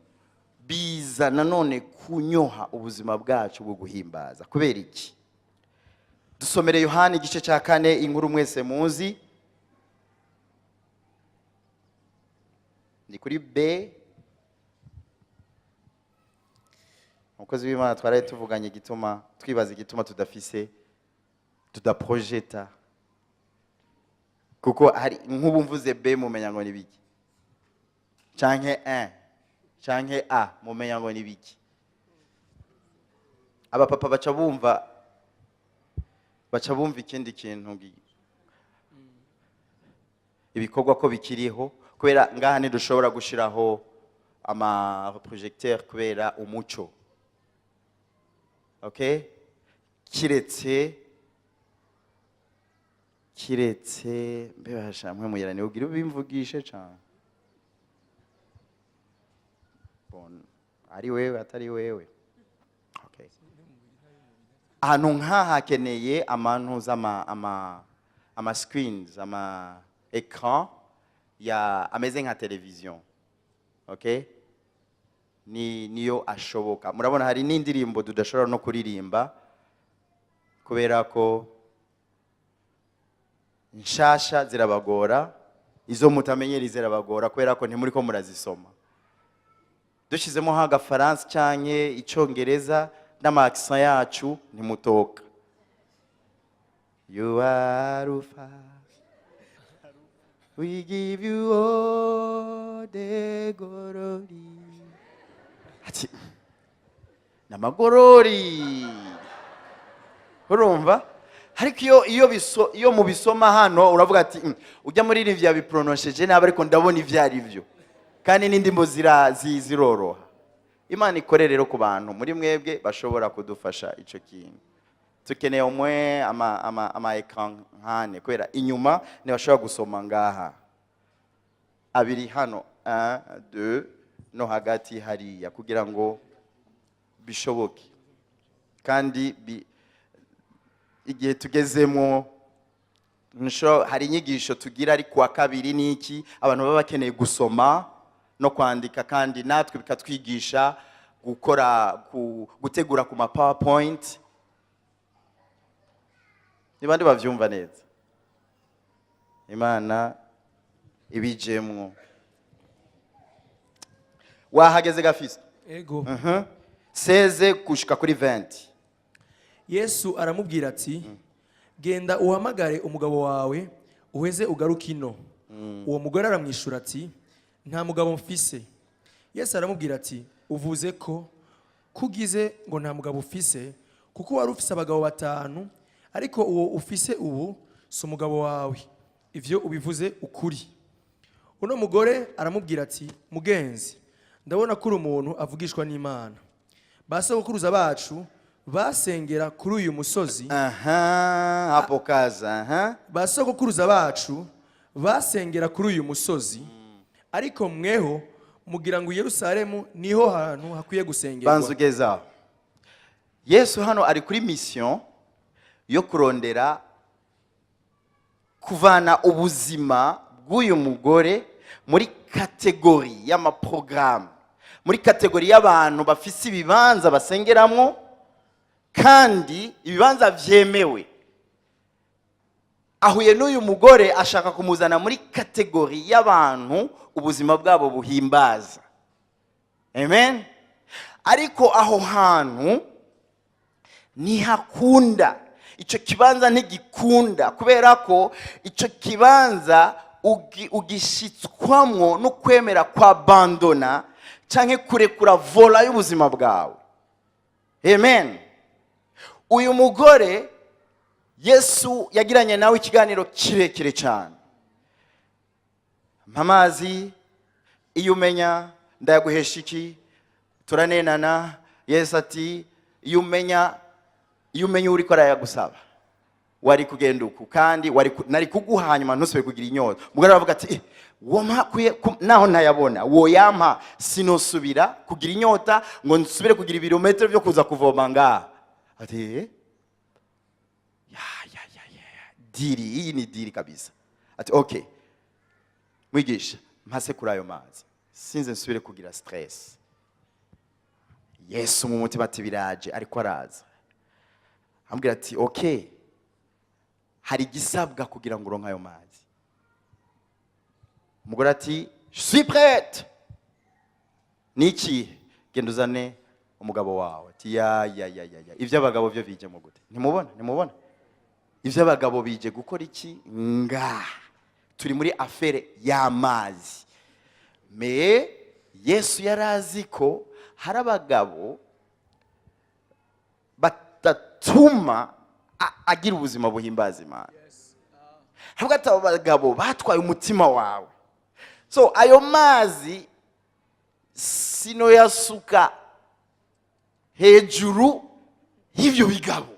S1: biza nanone kunyoha ubuzima bwacu bwo guhimbaza. Kubera iki? Dusomere Yohani igice cya 4, inkuru mwese muzi. Ni kuri B. Umukozi w'Imana twaraye tuvuganye igituma twibaza igituma tudafise, tudaprojeta, kuko hari nk'ubu mvuze B mumenya ngo ni biki, canke 1 canke A mumenya ngo ni biki. Abapapa baca bumva ikindi kintu, ibikorwa ko bikiriho, kubera ngaha ntidushobora gushiraho ama projecteur kubera umuco. Okay, kiretse mbebasha mwe muyirane ugira ubimvugishe cane. Bon, ari wewe atari wewe. Okay, ahantu nk'aha hakeneye amantu ama screens, ama écran ya ameze nka television. Okay, ni niyo ashoboka. Murabona hari n'indirimbo tudashobora no kuririmba kubera ko nshasha zirabagora, izo mutamenyera zirabagora kubera ko ntimuri ko murazisoma. Dushyizemo nk'agafaransa canke icyongereza n'ama accent yacu, ntimutoka. You are Alpha, we give you all the glory. Ati namagorori, urumva? Ariko iyo mubisoma hano uravuga ati: Ujya muri iri yabipronosheje nabi, ariko ndabona ibyo ari byo." Kandi n'indimbo ziroroha. Imana ikore rero ku bantu muri mwebwe bashobora kudufasha icyo kintu. Tukeneye umwe ama écran nkane, kubera inyuma ntibashobora gusoma. Ngaha abiri, hano 1, 2, no hagati hariya, kugira ngo bishoboke. Kandi igihe tugezemo hari inyigisho tugira ari kuwa kabiri n'iki, abantu baba bakeneye gusoma no kwandika, kandi natwe bikatwigisha gukora gutegura ku ma PowerPoint. Ni bande bavyumva neza? Imana ibijemwo. Wahageze gafise?
S2: Ego.
S1: 16 gushika kuri 20.
S2: Yesu aramubwira ati: "Genda uhamagare umugabo wawe, uheze ugaruke ino." Uwo mugore aramwishura ati: "Nta mugabo mfise." Yesu aramubwira ati: "Uvuze ko kugize ngo nta mugabo ufise, kuko wari ufise abagabo batanu, ariko uwo ufise ubu si umugabo wawe. Ivyo ubivuze ukuri." Uno mugore aramubwira ati: "Mugenzi, ndabona ko uri umuntu avugishwa n'Imana. Ba sogokuruza bacu basengera kuri uyu musozi."
S1: Aha, hapo kaza, aha.
S2: "Ba sogokuruza bacu basengera kuri uyu musozi, ariko mweho mugira ngo i Yerusalemu niho hantu hakwiye gusengerwa."
S1: Banza ugeze aho. Yesu hano ari kuri mission yo kurondera kuvana ubuzima bw'uyu mugore muri catégorie y'amaporogaramu, muri catégorie y'abantu bafise ibibanza basengeramo kandi ibibanza vyemewe. Ahuye n'uyu mugore, ashaka kumuzana muri catégorie y'abantu ubuzima bwabo buhimbaza. Amen. Ariko aho hantu ntihakunda, icyo kibanza ntigikunda, kubera ko icyo kibanza ugishyitswamwo no kwemera kwa bandona cyangwa kurekura volant y'ubuzima bwawe. Amen. Uyu mugore Yesu yagiranye nawe ikiganiro kirekire cyane: "Mpa amazi, iyo umenya ndayaguhesha iki?" Turanenana. Yesu ati: "Iyo umenya, iyo umenya uri ko arayagusaba, wari kugenda uku, kandi wari nari kuguha, hanyuma ntusubire kugira inyota." Umugore aravuga ati: "Eh, wompa naho ntayabona, woyampa sinosubira kugira inyota ngo nsubire kugira ibirometero byo kuza kuvoma ngaha." Ati: "Eh, ya ya ya ya, deal iyi ni deal kabisa." Ati: "Okay mwigisha, mpase kuri ayo mazi, sinze nsubire kugira stress." Yesu mu mutima ati: "Biraje." Ariko araza ambwira ati: "Okay, hari igisabwa kugira ngo uronke ayo mazi." Umugore ati: "Je suis prête, ni iki?" "Genda uzane umugabo wawe." Ati: "Ya ya ya ya ya, iby'abagabo byo bijemo gute?" Ntimubona, ntimubona iby'abagabo bije gukora iki ngaha? Turi muri affaire y'amazi. Me Yesu yari azi ko hari abagabo batatuma agira ubuzima buhimbaza Imana. Havuga ati: "Abo bagabo batwaye umutima wawe, so ayo mazi sinoyasuka hejuru y'ibyo bigabo.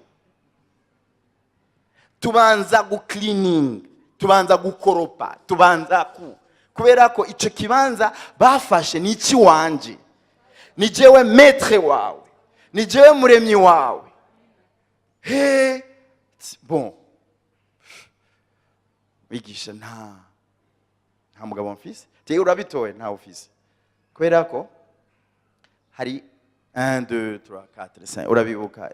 S1: Tubanza gukilininga, tubanza gukoropa, tubanza ku kubera ko icyo kibanza bafashe ni icy'iwanje, ni jewe maître wawe, ni jewe muremyi wawe." He, bon wigisha, nta mugabo mfise. Tewe urabitoye, ntawe ufise, kubera ko hari 1 2 3 4 5, urabibuka?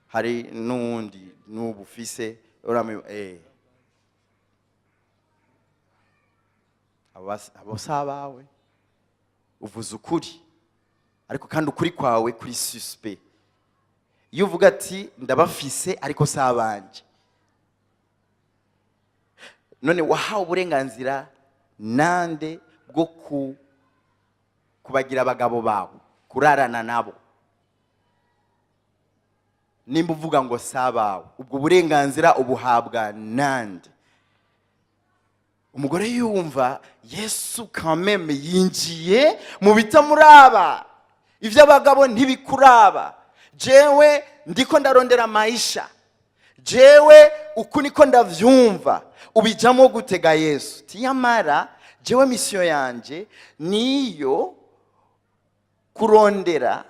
S1: Hari n'uwundi n'ubu ufise, urami. Abo si abawe. Uvuze ukuri, ariko kandi ukuri kwawe kuri suspect. Iyo uvuga ati: "Ndabafise ariko si abanje," none wahawe uburenganzira nande bwo kubagira abagabo bawe, kurarana nabo? Nimba uvuga ngo si abawe, ubwo burenganzira ubuhabwa nande? Umugore yumva Yesu kameme yinjiye mu bitamuraba. Iby'abagabo ntibikuraba, jewe ndiko ndarondera maisha, jewe uku niko ndavyumva, ubijamo gutega? Yesu tiyamara: "Jewe mission yanje niyo kurondera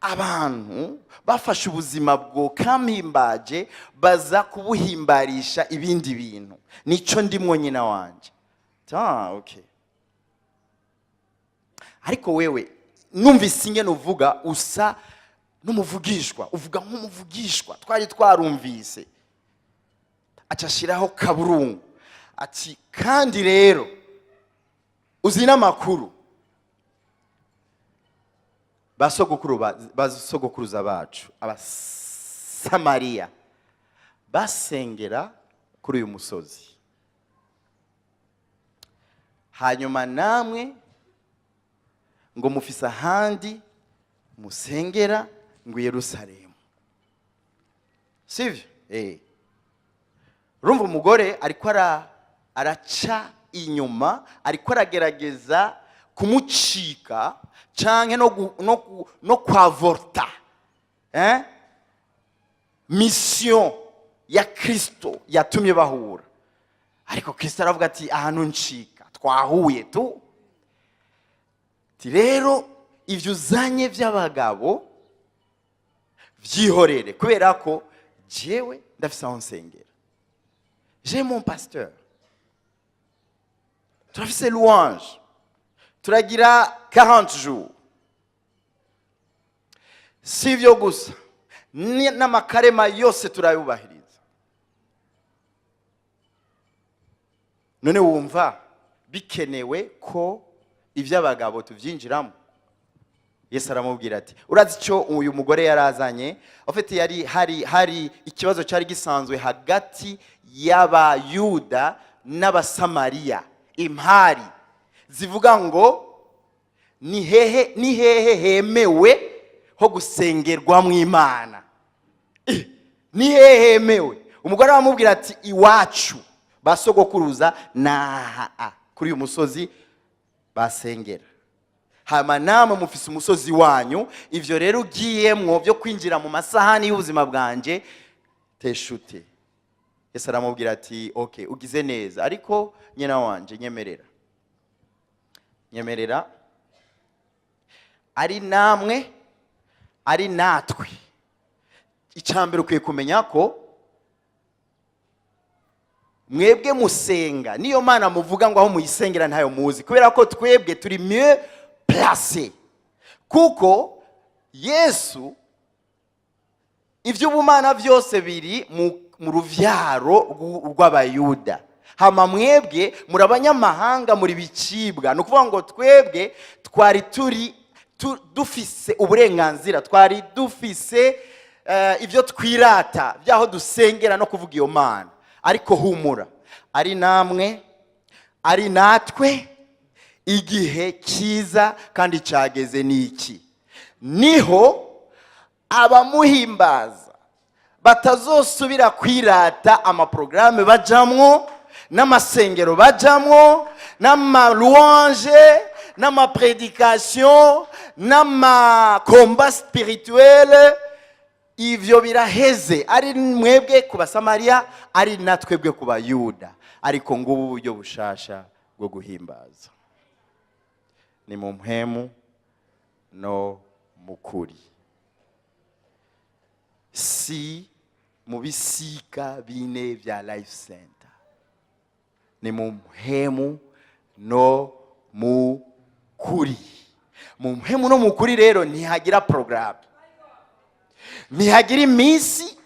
S1: abantu bafashe ubuzima bwo kampimbaje, baza kubuhimbarisha ibindi bintu. Nico ndimwo nyina wanje." Ah, okay, ariko wewe numvise ingene uvuga, usa n'umuvugishwa, uvuga nk'umuvugishwa twari twarumvise. Aca ashiraho kaburungu ati: "Kandi rero uzi n'amakuru, basogokuru basogokuruza bacu Abasamariya basengera kuri uyu musozi, hanyuma namwe ngo mufise ahandi musengera ngo i Yerusalemu, sivyo?" Urumva umugore ariko araca. inyuma, ariko aragerageza kumucika canke no kwavorta, eh? Mission ya Kristo yatumye bahura. Ariko Kristo aravuga ati: "Ahantu ncika twahuye tu." Ati: "Rero ibyo uzanye by'abagabo byihorere, kubera ko jewe ndafise aho nsengera, j'ai mon pasteur, turafise louange, turagira 40 jours." Si ibyo gusa, n'amakarema yose turayubahiriza. None wumva bikenewe ko iby'abagabo tubyinjiramo? Yesu aramubwira ati: "Urazi icyo uyu mugore yarazanye?" Ufite yari hari ikibazo cyari gisanzwe hagati y'Abayuda n'Abasamariya, impari zivuga ngo ni hehe hemewe ho gusengerwamo Imana? Ni hehe hemewe? Umugore aramubwira ati: "Iwacu basogokuruza naha kuri uyu musozi basengera, hama namwe mufise umusozi wanyu. Ivyo rero ugiyemwo byo kwinjira mu masahani y'ubuzima bwanje, teshute." Yesu aramubwira ati: "Ok, ugize neza, ariko nyina wanje, nyemerera, nyemerera. Ari namwe, ari natwe, icya mbere ukwiye kumenya ko mwebwe musenga niyo Mana muvuga ngo aho muyisengera ntayo muzi, kubera ko twebwe turi mieux placé, kuko Yesu iby'ubumana byose biri mu ruvyaro rw'Abayuda, hama mwebwe muri abanyamahanga, muri bicibwa. Ni ukuvuga ngo twebwe twari turi dufise uburenganzira, twari dufise ibyo twirata by'aho dusengera no kuvuga iyo Mana. Ariko humura, ari namwe, ari natwe, igihe cyiza kandi cyageze ni iki, niho abamuhimbaza batazosubira kwirata amaporogaramu bajamwo n'amasengero bajamwo n'ama louange n'ama prédication n'ama combat spirituel. Ivyo biraheze, ari mwebwe ku Basamariya, ari na twebwe ku Bayuda. Ariko ngubu uburyo bushasha bwo guhimbaza ni mu mpwemu no mu kuri, si mu bisika bine bya Life Center, ni mu mpwemu no mu kuri." Mu mpwemu no mu kuri rero ntihagira porogaramu, ntihagira iminsi,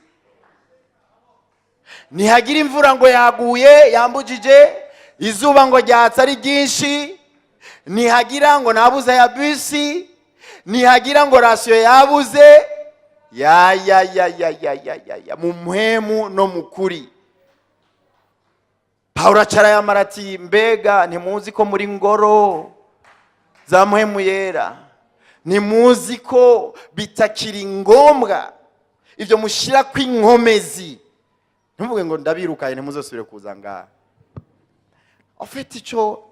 S1: ntihagira imvura ngo yaguye yambujije, izuba ngo ryatse ari ryinshi, ntihagira ngo nabuze ya bisi, ntihagira ngo ration yabuze ya ya ya ya ya ya ya ya. Mu mpwemu no mu kuri. Pawulo acara yamara ati: "Mbega ntimuzi ko muri ngoro za Mpwemu Yera? Ntimuzi ko bitakiri ngombwa ibyo mushyira kw'inkomezi? Ntuvuge ngo ndabirukaye, ntimuzosubire kuza ngaha." Ufite icyo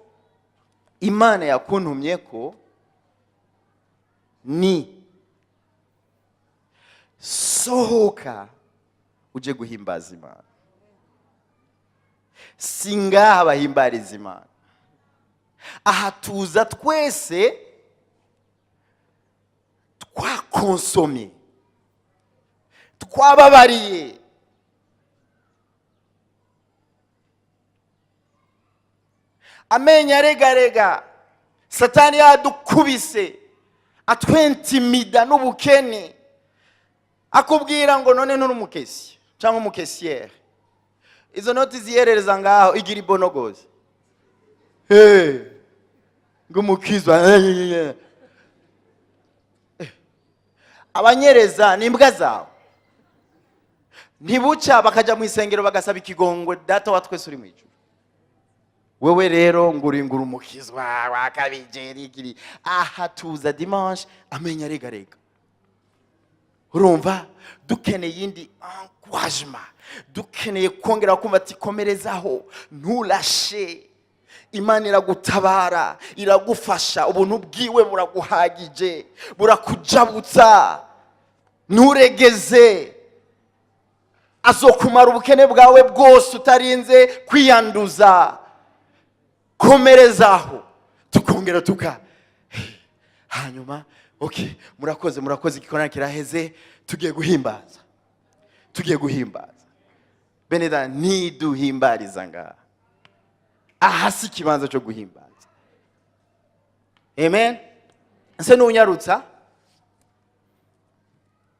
S1: Imana yakuntumye ko ni sohoka uje guhimbaza Imana. Si ngaha bahimbariza Imana, aha tuza twese twakonsomye, twababariye. Amenyo aregarega, Satani yadukubise, atwentimida n'ubukene, akubwira ngo none nturi umu caissier cyangwa umu caissière, izo noti ziyerereza ngaho, igira ibonogozi. Hey, ngo umukizwa abanyereza ni imbwa zawe. Ntibuca bakajya mu isengero bagasaba ikigongwe: "Data wa twese uri mu ijuru." Wewe rero nguri nguri umukizwa wakabije. Aha tuza dimanche amenya aregarega. Urumva dukeneye iyindi encouragement, dukeneye kongera kumva ati: "Komerezaho, nturashe." Imana iragutabara, iragufasha, ubuntu bwiwe buraguhagije, burakujabutsa, nturegeze. Azokumara ubukene bwawe bwose utarinze kwiyanduza. Komerezaho. Tukongera tuka hanyuma, okay, murakoze, murakoze, igikorana kiraheze, tugiye guhimbaza, tugiye guhimbaza. Bene data, ntiduhimbariza ngaha. Aha si ikibanza cyo guhimbaza. Amen. Nse n'unyarutsa.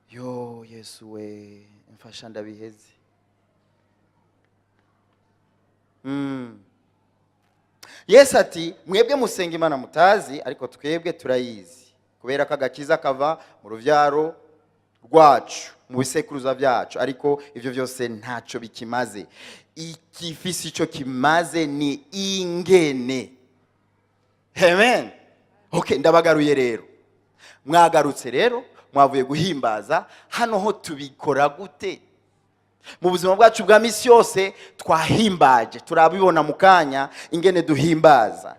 S1: Yo Yesu we, mfasha ndabiheze. Yesu ati: "Mwebwe musenga Imana mutazi, ariko twebwe turayizi, kubera ko agakiza kava mu rubyaro rwacu, mu bisekuruza byacu." Ariko ibyo byose ntacyo bikimaze. Ikifise icyo kimaze ni ingene. Amen. Okay, ndabagaruye rero. Mwagarutse rero, mwavuye guhimbaza. Hano ho tubikora gute mu buzima bwacu bwa misi yose? Twahimbaje, turabibona mu kanya ingene duhimbaza,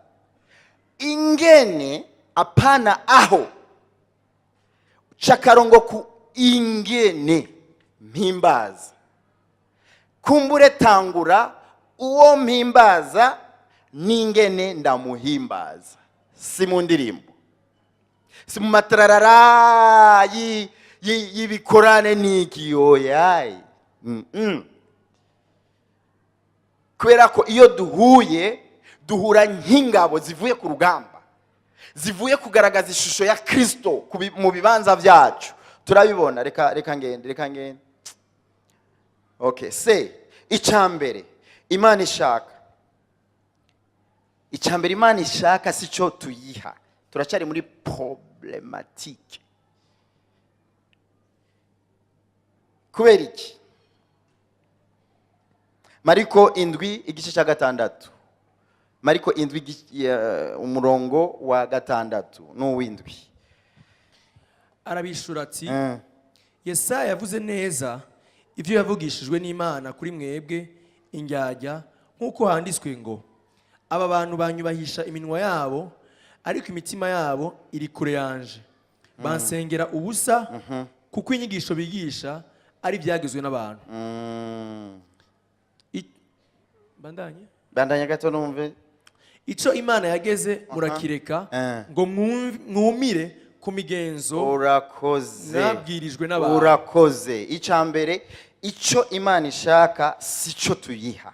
S1: ingene, apana aho. Cakarongo ku ingene mpimbaza. Kumbure tangura uwo mpimbaza n'ingene ndamuhimbaza. Si mu ndirimbo, si mu matararara y'ibikorane n'iki, oyayi. Kubera ko iyo duhuye, duhura nk'ingabo zivuye ku rugamba, zivuye kugaragaza ishusho ya Kirisito mu bibanza byacu. Turabibona. Reka, reka ngende, reka ngende. Okay, se icya mbere Imana ishaka, icya mbere Imana ishaka si cyo tuyiha. Turacyari muri problématique. Kubera iki? Mariko 7, igice cya 6. Mariko 7, umurongo wa 6 n'uw'indwi.
S2: Arabishura ati: "Yesaya yavuze neza ibyo yavugishijwe n'Imana kuri mwebwe indyarya, nk'uko handitswe ngo: 'Aba bantu banyubahisha iminwa yabo, ariko imitima yabo iri kure yanje. Bansengera ubusa, kuko inyigisho bigisha ari ibyagezwe n'abantu.'" Bandanye?
S1: Bandanya gato numve.
S2: "Ico Imana yageze murakireka ngo mwumire ku migenzo
S1: Urakoze.
S2: mwabwirijwe n'abantu."
S1: Urakoze. Icya mbere, icyo Imana ishaka si cyo tuyiha.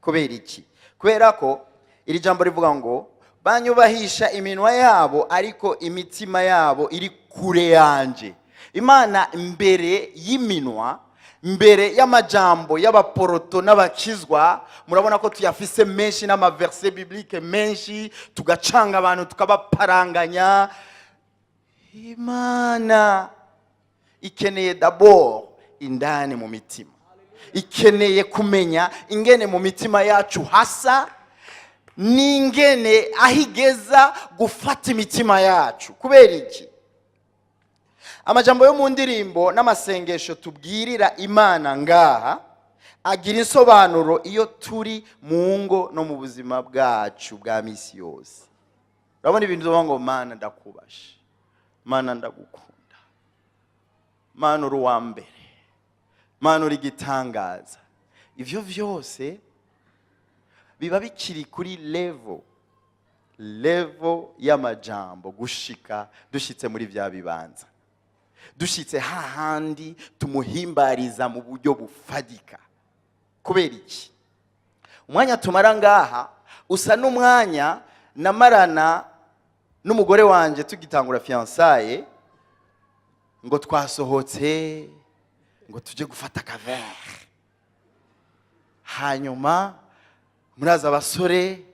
S1: Kubera iki? Kubera ko iri jambo rivuga ngo: "Banyubahisha iminwa yabo, ariko imitima yabo iri kure yanje." Imana, mbere y'iminwa, mbere y'amajambo y'abaporoto n'abakizwa, murabona ko tuyafise menshi n'ama versets bibliques menshi, tugacanga abantu, tukabaparanganya. Imana ikeneye d'abord indani mu mitima, ikeneye kumenya ingene mu mitima yacu hasa n'ingene aho igeza gufata imitima yacu. Kubera iki? Amajambo yo mu ndirimbo n'amasengesho tubwirira Imana ngaha agira insobanuro iyo turi mu ngo no mu buzima bwacu bwa misi yose. Urabona ibintu tuvuga ngo: "Mana, ndakubashe. Mana, ndagukunda. Mana, uri uwa mbere. Mana, uri igitangaza." Ibyo byose biba bikiri kuri level y'amajambo, gushika dushitse muri bya bibanza, dushitse hahandi tumuhimbariza mu buryo bufadika. Kubera iki? Umwanya tumara ngaha usa n'umwanya namarana n'umugore wanje tugitangura fiançailles, ngo twasohotse, ngo tujye gufata aka verre. Hanyuma muraza abasore,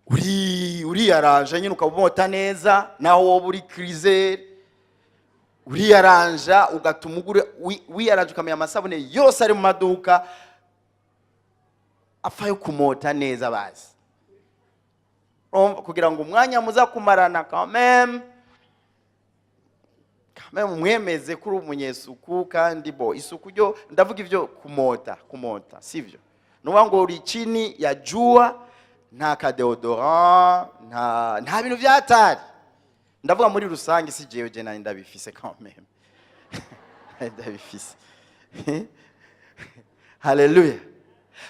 S1: uri uriyaranja nyine, ukabumota neza, naho wowe uri crisé, uriyaranja, ugatuma ugura, wiyaranja, ukamenya amasabune yose ari mu maduka apfa yo kumota neza bazi. Urumva, kugira ngo umwanya muza kumarana quand même mwemeze ko uri umunyesuku. Kandi bo isuku ryo ndavuga ibyo kumota, kumota sivyo? Nuvuga ngo uri chini ya jua. Nta ka deodorant, nta bintu byatari. Ndavuga muri rusange, si jewe, je nari ndabifise quand même, ndabifise. Haleluya.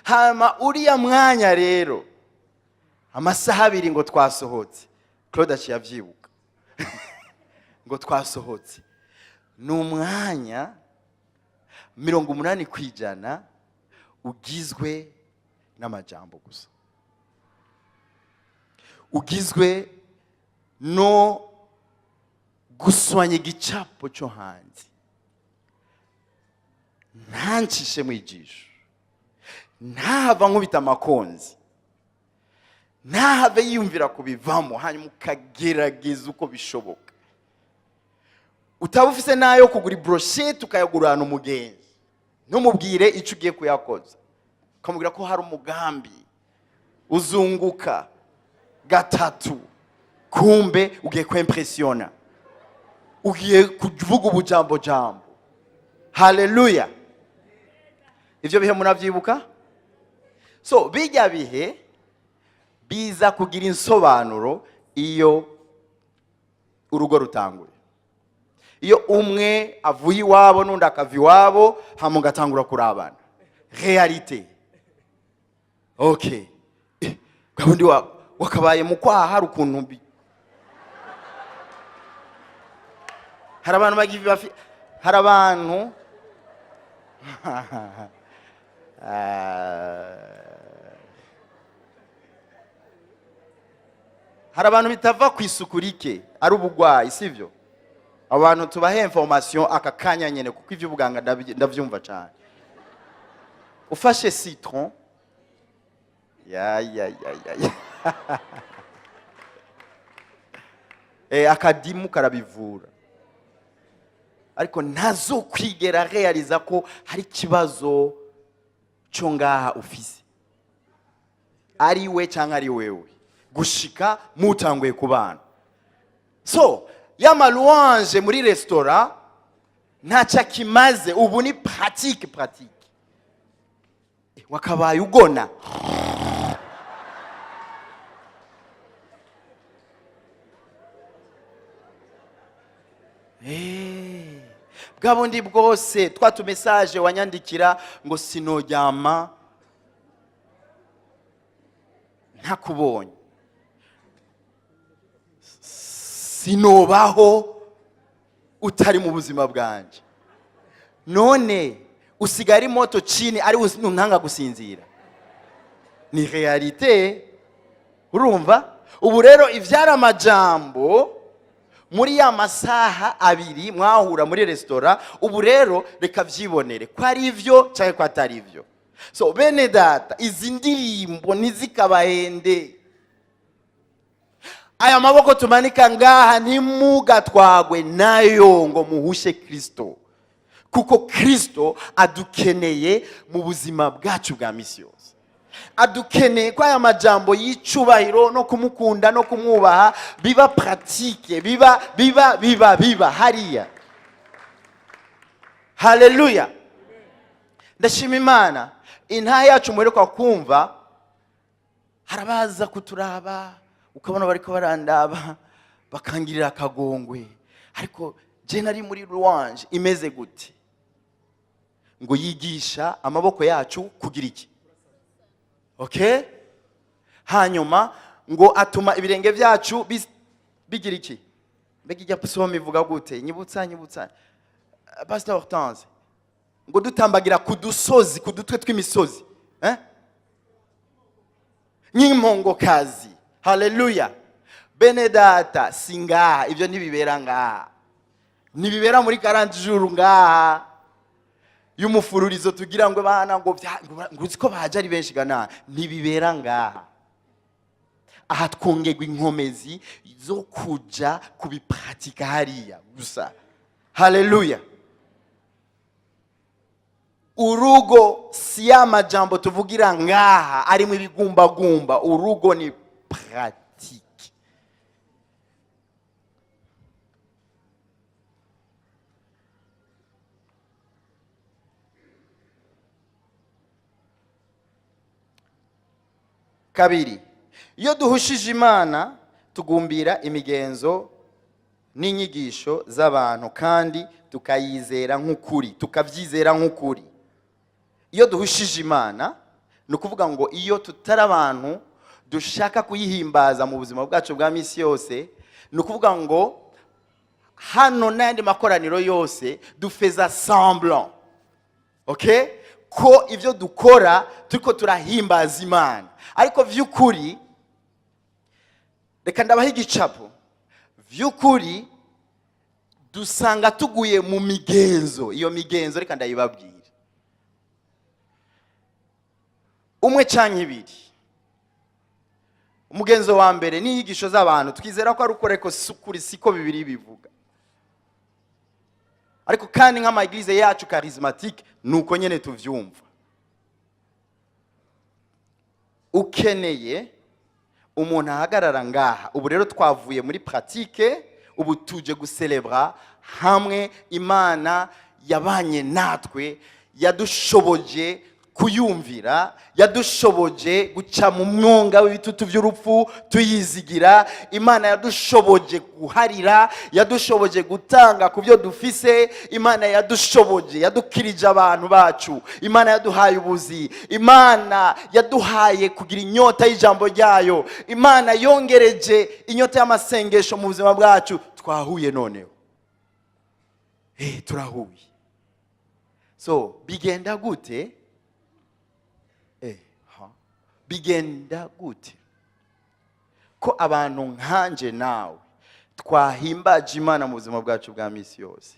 S1: Hama uriya mwanya rero, amasaha 2 ngo twasohotse, Claude aciye avyibuka ngo twasohotse, ni umwanya 80% ugizwe n'amajambo gusa, ugizwe no guswanya igicapo cyo hanze. Ntancishe mu ijisho, ntahava nkubita amakonzi, ntahave yiyumvira kubivamo. Hanyuma ukagerageza uko bishoboka, utaba ufise n'ayo kugura ibroshete, ukayagurana umugenzi, ntumubwire icyo ugiye kuyakoza, ukamubwira ko hari umugambi uzunguka gatatu. Kumbe ugiye kwimpressiona, ugiye kuvuga ubujambo jambo. Haleluya. Ivyo bihe munavyibuka? So bijya bihe biza kugira insobanuro iyo urugo rutanguye, iyo umwe avuye iwabo n'undi akava iwabo, hama ugatangura kurabana réalité. Okay, gahunda wakabaye mu kwaha, hari ukuntu hari abantu hari abantu. Hari abantu bitava ku isuku rike, ari ubugwayi, sivyo? Abantu tubahe information aka kanya nyene, kuko ivy'ubuganga ndavyumva cyane. Ufashe citron, ya ya ya ya ya, akadimu karabivura, ariko ntazokwigera realiza ko hari ikibazo cyo ngaha ufise, ari we cyangwa ari wewe, gushika mutanguye kubana. So ya louange muri restaurant ntacyo akimaze, ubu ni pratique pratique. Wakabaye ugona. Bwa bundi bwose twa tumessage wanyandikira ngo sinoryama ntakubonye, sinobaho utari mu buzima bwanje, none usigaye ari moto chini, ari untanga gusinzira, ni réalité. Urumva ubu rero ivyari amajambo muri ya masaha 2 mwahura muri resitora, ubu rero reka vyibonere ko ari ivyo cyangwa ko atari ivyo. So bene data, izi ndirimbo ntizikabahende. Aya maboko tumanika ngaha ntimugatwagwe nayo ngo muhushe Kristo, kuko Kristo adukeneye mu buzima bwacu bwa misi yose. Adukeneye ko aya majambo y'icubahiro no kumukunda no kumwubaha biba pratique, biba biba biba biba hariya. Haleluya. Ndashima Imana, intahe yacu muheruka kumva, harabaza kuturaba, ukabona bariko barandaba bakangirira akagongwe, ariko je nari muri louange imeze gute? Ngo yigisha amaboko yacu kugira iki? Okay, hanyuma ngo atuma ibirenge byacu bigira iki? Mbega ijya psaume ivuga gute? Nyibutsa, nyibutsa, Pastor Hortense. Ngo dutambagira ku dusozi, ku dutwe tw'imisozi, eh? Nk'impongokazi. Haleluya. Bene data, si ngaha, ibyo ntibibera ngaha, ntibibera muri 40 jours ngaha y'umufururizo tugira ngo bana ngo ngo uzi ko baje ari benshi gana, ntibibera ngaha. Aha twongerwa inkomezi zo kuja kubipratika hariya gusa. Haleluya. Urugo si ya majambo tuvugira ngaha arimo ibigumbagumba, urugo ni pratique. Kabiri, Iyo duhushije Imana, tugumbira imigenzo n'inyigisho z'abantu, kandi tukayizera nk'ukuri, tukabyizera nk'ukuri. Iyo duhushije Imana, ni ukuvuga ngo iyo tutari abantu dushaka kuyihimbaza mu buzima bwacu bwa minsi yose, ni ukuvuga ngo hano n'ayandi makoraniro yose dufeza semblant, okay, ko ibyo dukora turiko turahimbaza Imana. Ariko vy'ukuri, reka ndabaha igicapo, vy'ukuri dusanga tuguye mu migenzo. Iyo migenzo reka ndayibabwira, umwe canke ibiri. Umugenzo wa mbere ni inyigisho z'abantu. Twizera ko ari ukuri, ariko si ukuri, siko Bibiliya bivuga. Ariko kandi nk'ama église yacu charismatique, ni uko nyene tuvyumva. Ukeneye umuntu ahagarara ngaha. Ubu rero twavuye muri pratique, ubu tuje guselebra hamwe Imana yabanye natwe, yadushoboje kuyumvira, yadushoboje guca mu mwonga w'ibitutu by'urupfu tuyizigira. Imana yadushoboje guharira, yadushoboje gutanga ku byo dufise. Imana yadushoboje, yadukirije abantu bacu. Imana yaduhaye ubuzi, Imana yaduhaye kugira inyota y'ijambo ryayo, Imana yongereje inyota y'amasengesho mu buzima bwacu. Twahuye noneho, turahuye. So bigenda gute? Ha. Bigenda gute ko abantu nkanje nawe twahimbaje Imana mu buzima bwacu bwa misi yose,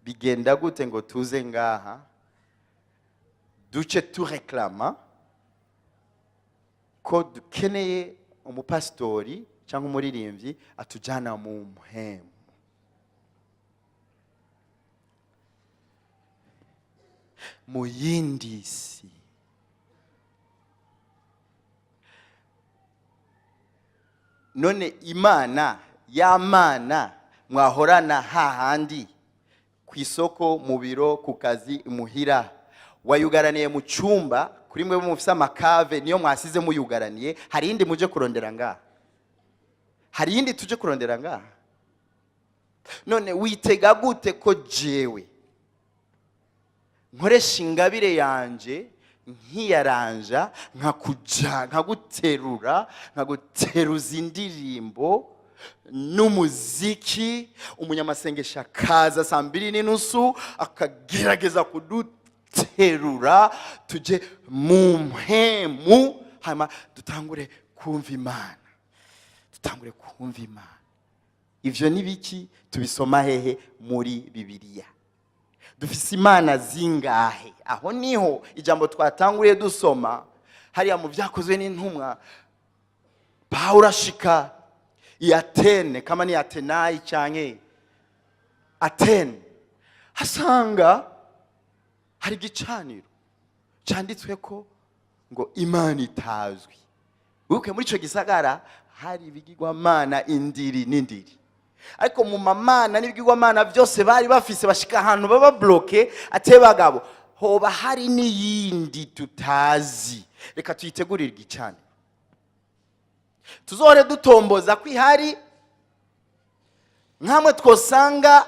S1: bigenda gute ngo tuze ngaha duce tureklama ko dukeneye umupasitori cyangwa umuririmbyi atujyana mu mpemu, mu yindi si? None Imana y'amana mwahorana hahandi ku isoko, mu biro, ku kazi, imuhira, wayugaraniye mu cyumba? Kuri mwe mufise amakave, niyo mwasize muyugaraniye. Hari iyindi muje kurondera ngaha? Hari iyindi tuje kurondera ngaha? None witega gute ko jewe nkoresha ingabire yanje nkiyaranja, nkakuja, nkaguterura, nkaguteruza indirimbo n'umuziki, umunyamasengesho akaza 2:30 akagerageza kuduterura tujye mu mpemu, hanyuma dutangure kumva Imana, dutangure kumva Imana? Ivyo ni biki? Tubisoma hehe muri Bibiliya? Dufise imana zingahe? Aho niho ijambo twatanguriye dusoma hariya mu Byakozwe n'Intumwa. Pawulo ashika i Atene, kama ni Atenayi canke Atene, asanga hari igicaniro cyanditswe ko ngo "Imana itazwi". Wibuke muri ico gisagara hari ibigirwamana indiri n'indiri, ariko mu mamana n'ibigirwamana byose bari bafise, bashika ahantu baba bloqué. Ate bagabo, hoba hari n'iyindi tutazi, reka tuyitegurire igicaniro, tuzohore dutomboza ko ihari. Nkamwe twosanga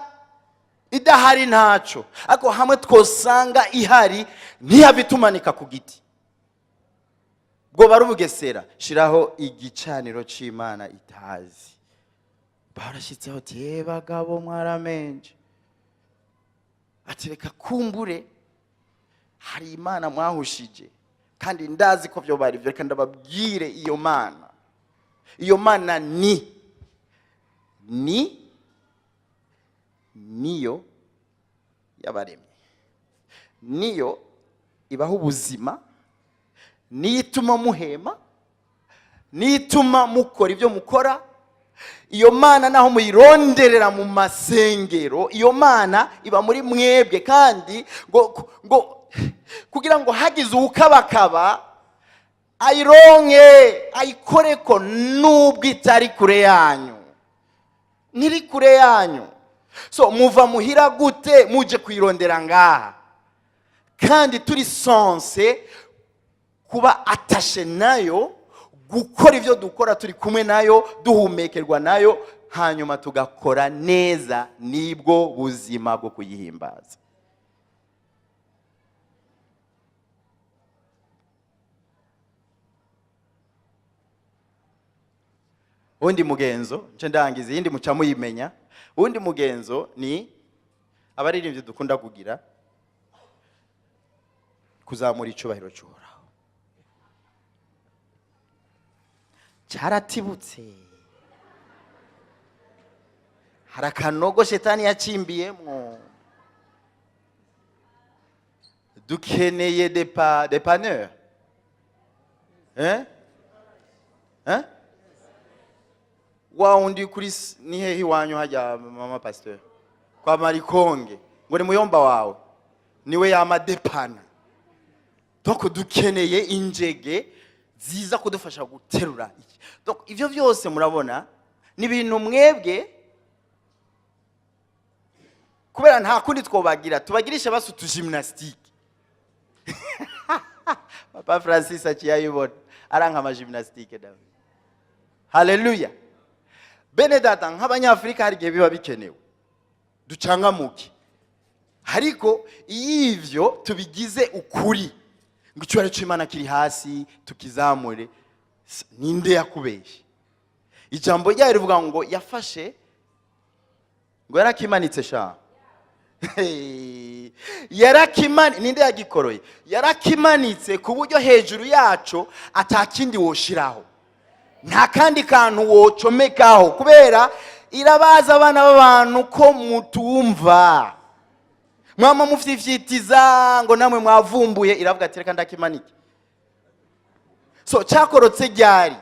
S1: idahari ntaco, ariko hamwe twosanga ihari ntihave itumanika ku giti, bwo bari ubugesera. Shiraho igicaniro c'Imana itazi. Barashyitseho ati: "Ye bagabo, mwaramenje." Ati: "Reka kumbure hari Imana mwahushije, kandi ndazi ko byo bari byo. Reka ndababwire iyo mana. Iyo mana ni niyo yabaremye, niyo ibaha ubuzima, niyo ituma muhema, niyo ituma mukora ibyo mukora. Iyo mana naho muyironderera mu masengero, iyo mana iba muri mwebwe. Kandi ngo kugira ngo hagize uwukabakaba ayironke, ayikoreko, nubwo itari kure yanyu, ntiri kure yanyu. So muva muhira gute muje kuyirondera ngaha, kandi turi censé kuba attachés nayo?" Gukora ibyo dukora turi kumwe nayo, duhumekerwa nayo, hanyuma tugakora neza, nibwo buzima bwo kuyihimbaza. Uwundi mugenzo, nce ndangiza, iyindi muca muyimenya. Uwundi mugenzo ni abaririmbyi dukunda kugira, kuzamura icubahiro cy'Uhoraho. Cyaratibutse, hari akanogo shetani yacimbiyemwo. Dukeneye dépanneur, hein? Hein? Wa wundi kuri ni hehe iwanyu hajya, mama pasteur, kwa Marikonge, ngo ni muyomba wawe, niwe yama dépana. Donc dukeneye injege ziza kudufasha guterura iki. Donc ivyo byose murabona ni ibintu mwebwe, kubera nta kundi twobagira, tubagirisha basi utu gymnastique. Papa Francis aciye ayibona, aranka ama gymnastique dawe. Haleluya! Bene data, nk'abanyafurika hari igihe biba bikenewe ducangamuke, ariko iyo ivyo tubigize ukuri ngo icyubahiro cy'Imana kiri hasi tukizamure, ninde yakubeshye? Ijambo ryayo rivuga ngo yafashe, ngo yarakimanitse sha. Yarakimani, ninde yagikoroye? Yarakimanitse ku buryo hejuru yaco atakindi woshiraho, nta kandi kantu wocomekaho, kubera irabaza abana b'abantu ko mutumva, mwama mufyifyitiza ngo namwe mwavumbuye. Iravuga ati: "Reka ndakimanike." So cyakorotse ryari?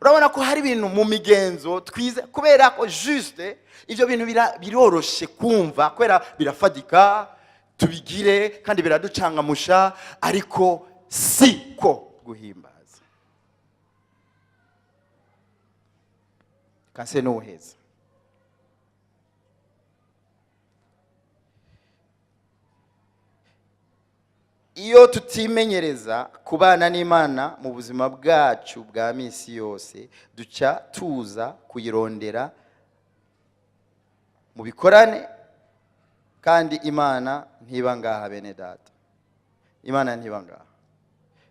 S1: Urabona ko hari ibintu mu migenzo twize, kubera ko juste ibyo bintu biroroshe kumva, kubera birafatika, tubigire kandi biraducangamusha, ariko si ko guhimbaza. Kanse n'ubuheza. Iyo tutimenyereza kubana n'Imana mu buzima bwacu bwa minsi yose, duca tuza kuyirondera mu bikorane, kandi Imana ntiba ngaha. Bene data, Imana ntiba ngaha,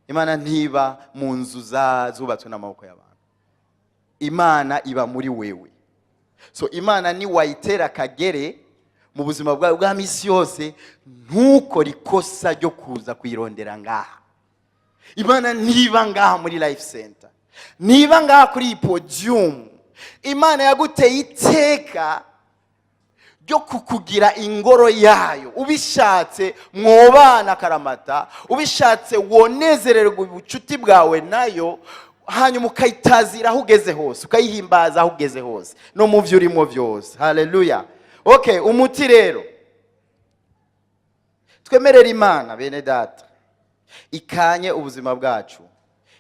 S1: Imana ntiba mu nzu zubatswe n'amaboko y'abantu. Imana iba muri wewe. So Imana niwayitera akagere mu buzima bwawe bwa minsi yose, ntukore ikosa ryo kuza kuyirondera ngaha. Imana ntiba ngaha muri Life Center, niba ngaha kuri iyi podium. Imana yaguteye iteka ryo kukugira ingoro yayo. Ubishatse mwobana akaramata, ubishatse wonezererwa ubucuti bwawe nayo, hanyuma ukayitazira aho ugeze hose, ukayihimbaza aho ugeze hose no mu byo urimo byose. Haleluya! Okay, umuti rero: twemerera Imana, bene data, ikanye ubuzima bwacu,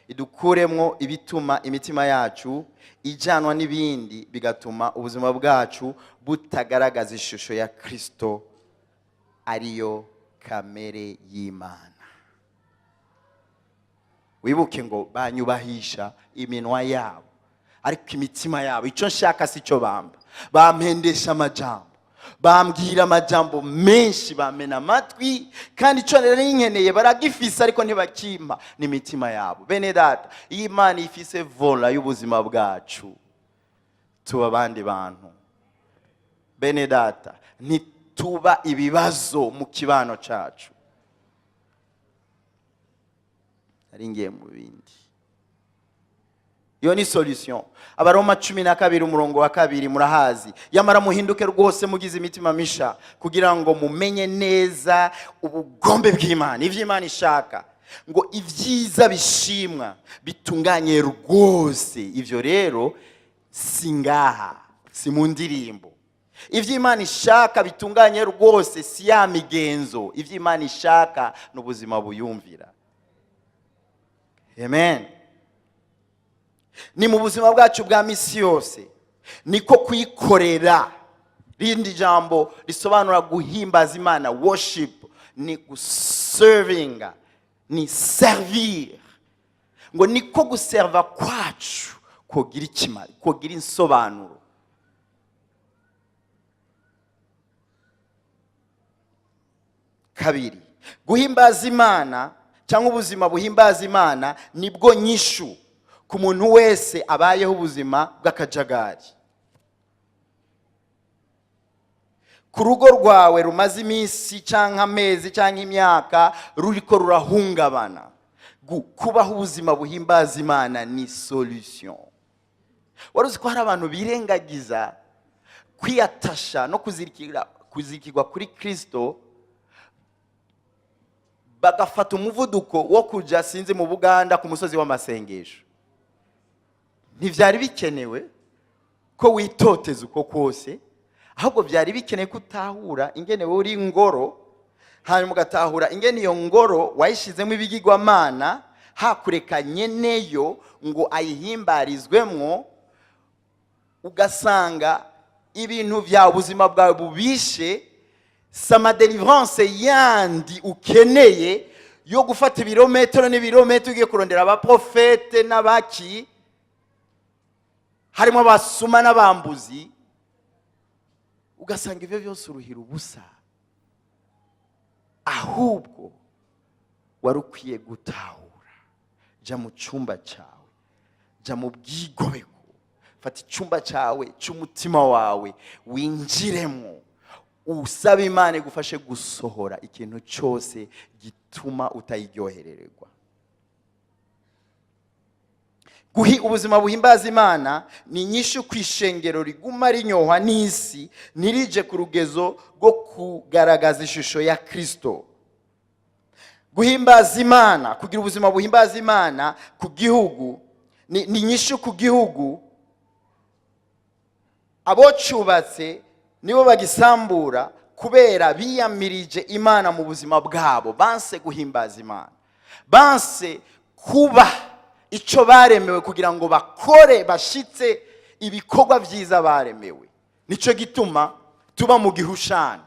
S1: idukuremwo ibituma imitima yacu ijyanwa n'ibindi, bigatuma ubuzima bwacu butagaragaza ishusho ya Kirisito, ariyo kamere y'Imana. Wibuke ngo banyubahisha iminwa yabo, ariko imitima yabo icyo nshaka si cyo bamba. Bampendesha amajambo, bambwira amajambo menshi, bamena amatwi, kandi icyo nari nkeneye baragifise, ariko ntibakimpa n'imitima yabo. Bene data, iyo Imana ifise volant y'ubuzima bwacu, tuba abandi bantu. Bene data, ntituba ibibazo mu kibano cyacu. Nari ngiye mu bindi. Iyo ni solution. Abaroma 12 umurongo wa 2, murahazi: "Yamara muhinduke rwose, mugize imitima misha, kugira ngo mumenye neza ubugombe bw'Imana, ibyo Imana ishaka, ngo ibyiza bishimwa bitunganye rwose." Ibyo rero si ngaha, si mu ndirimbo. Ibyo Imana ishaka bitunganye rwose si ya migenzo. Ibyo Imana ishaka ni ubuzima buyumvira. Amen. Ni mu buzima bwacu bwa misi yose, niko kuyikorera. Rindi jambo risobanura guhimbaza Imana, worship, ni guservinga, ni servir. Ngo niko guserva kwacu kogira ikimari, kogira insobanuro. Kabiri, guhimbaza Imana cyangwa ubuzima buhimbaza Imana nibwo nyishu ku muntu wese abayeho ubuzima bw'akajagari. Ku rugo rwawe rumaze iminsi cyangwa amezi cyangwa imyaka ruriko rurahungabana, kubaho ubuzima buhimbaza Imana ni solution. Wari uzi ko hari abantu birengagiza kwiyatasha no kuzirikirwa kuri Kristo, bagafata umuvuduko wo kuja sinzi mu Buganda ku musozi w'amasengesho. Ntivyari bikenewe ko witoteza uko kose, ahubwo byari bikeneye ko utahura ingene wowe uri ingoro, hanyuma ugatahura ingene iyo ngoro wayishizemo ibigirwamana, hakureka nyeneyo ngo ayihimbarizwemwo, ugasanga ibintu byawe, ubuzima bwawe bubishe. Si amadelivrance yandi ukeneye yo gufata ibirometero n'ibirometero ugiye kurondera abaprofete n'abaki, harimo abasuma n'abambuzi, ugasanga ibyo byose uruhira ubusa. Ahubwo wari ukwiye gutahura, jya mu cyumba cyawe, jya mu bwigobeko, fata icyumba cyawe cy'umutima wawe, winjiremo, usabe Imana igufashe gusohora ikintu cyose gituma utayiryoherererwa. Guhi ubuzima buhimbaza Imana ni nyinshi ku ishengero riguma rinyohwa n'isi, ntirije ku rugezo rwo kugaragaza ishusho ya Kristo. Guhimbaza Imana, kugira ubuzima buhimbaza Imana ku gihugu ni nyinshi ku gihugu. Abocubatse nibo bagisambura kubera biyamirije Imana mu buzima bwabo, banse guhimbaza Imana, banse kuba icyo baremewe kugira ngo bakore bashitse ibikorwa byiza baremewe. Nicyo gituma tuba mu gihushani.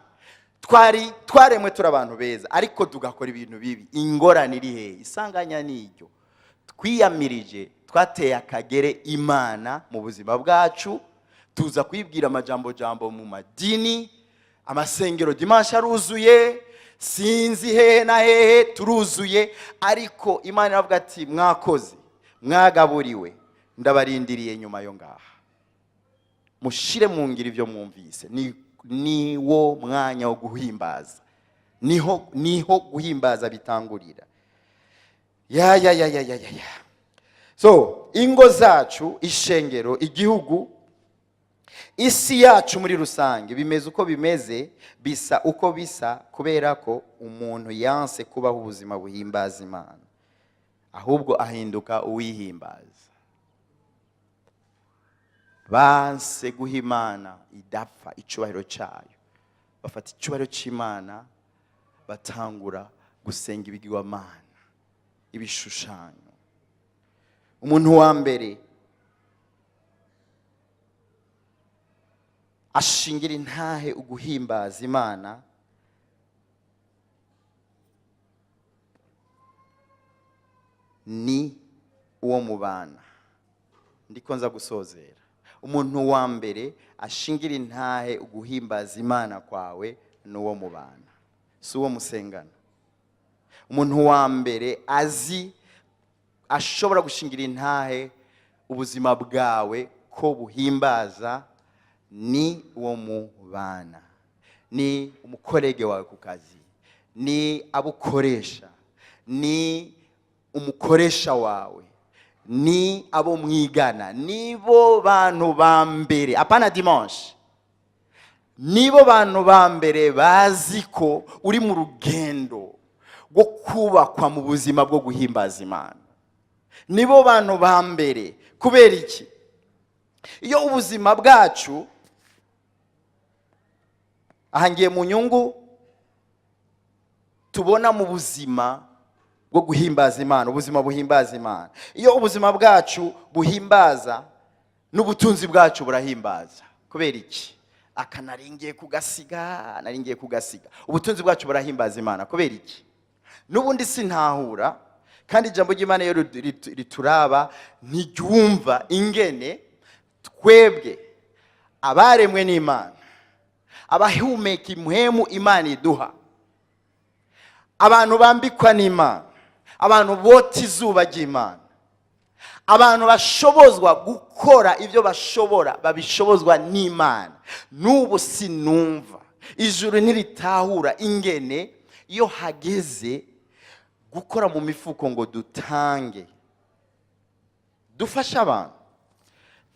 S1: Twari twaremwe turi abantu beza, ariko tugakora ibintu bibi. Ingorane iri hehe? Isanganya ni iryo twiyamirije, twateye akagere Imana mu buzima bwacu, tuza kwibwira amajambo jambo mu madini, amasengero dimanche aruzuye, sinzi hehe na hehe turuzuye, ariko Imana iravuga ati mwakoze, mwagaburiwe, ndabarindiriye nyuma yo ngaha, mushire mu ngiro ibyo mwumvise. Ni wo mwanya wo guhimbaza, niho guhimbaza bitangurira. Ya ya ya ya ya ya ya. So ingo zacu, ishengero, igihugu, isi yacu muri rusange bimeze uko bimeze, bisa uko bisa, kubera ko umuntu yanse kubaho ubuzima buhimbaza Imana, ahubwo ahinduka uwihimbaza. Banse guha Imana idapfa icyubahiro cyayo, bafata icyubahiro cy'Imana batangura gusenga ibigirwamana, ibishushanyo. Umuntu wa mbere ashingira intahe uguhimbaza Imana ni uwo mubana. Ndiko nza gusozera. Umuntu wa mbere ashingira intahe uguhimbaza Imana kwawe ni uwo mubana, si uwo musengana. Umuntu wa mbere azi ashobora gushingira intahe ubuzima bwawe ko buhimbaza ni uwo mubana, ni umukorege wawe ku kazi, ni abo ukoresha, ni umukoresha wawe, ni abo mwigana, nibo bantu ba mbere, apana dimanche, nibo bantu ba mbere bazi ko uri mu rugendo rwo kubakwa mu buzima bwo guhimbaza Imana. Nibo bantu ba mbere. Kubera iki? Iyo ubuzima bwacu ahangiye mu nyungu tubona mu buzima bwo guhimbaza Imana, ubuzima buhimbaza Imana. Iyo ubuzima bwacu buhimbaza, n'ubutunzi bwacu burahimbaza. Kubera iki? Aka naringiye kugasiga, naringiye kugasiga. Ubutunzi bwacu burahimbaza Imana. Kubera iki? N'ubundi sintahura Kandi ijambo ry'Imana iyo rituraba, ntiryumva ingene twebwe abaremwe n'Imana, abahumeka impwemu Imana iduha, abantu bambikwa n'Imana, abantu bota izuba ry'Imana, abantu bashobozwa gukora ibyo bashobora, babishobozwa n'Imana. N'ubu sinumva, ijuru ntiritahura ingene iyo hageze gukora mu mifuko ngo dutange, dufashe abantu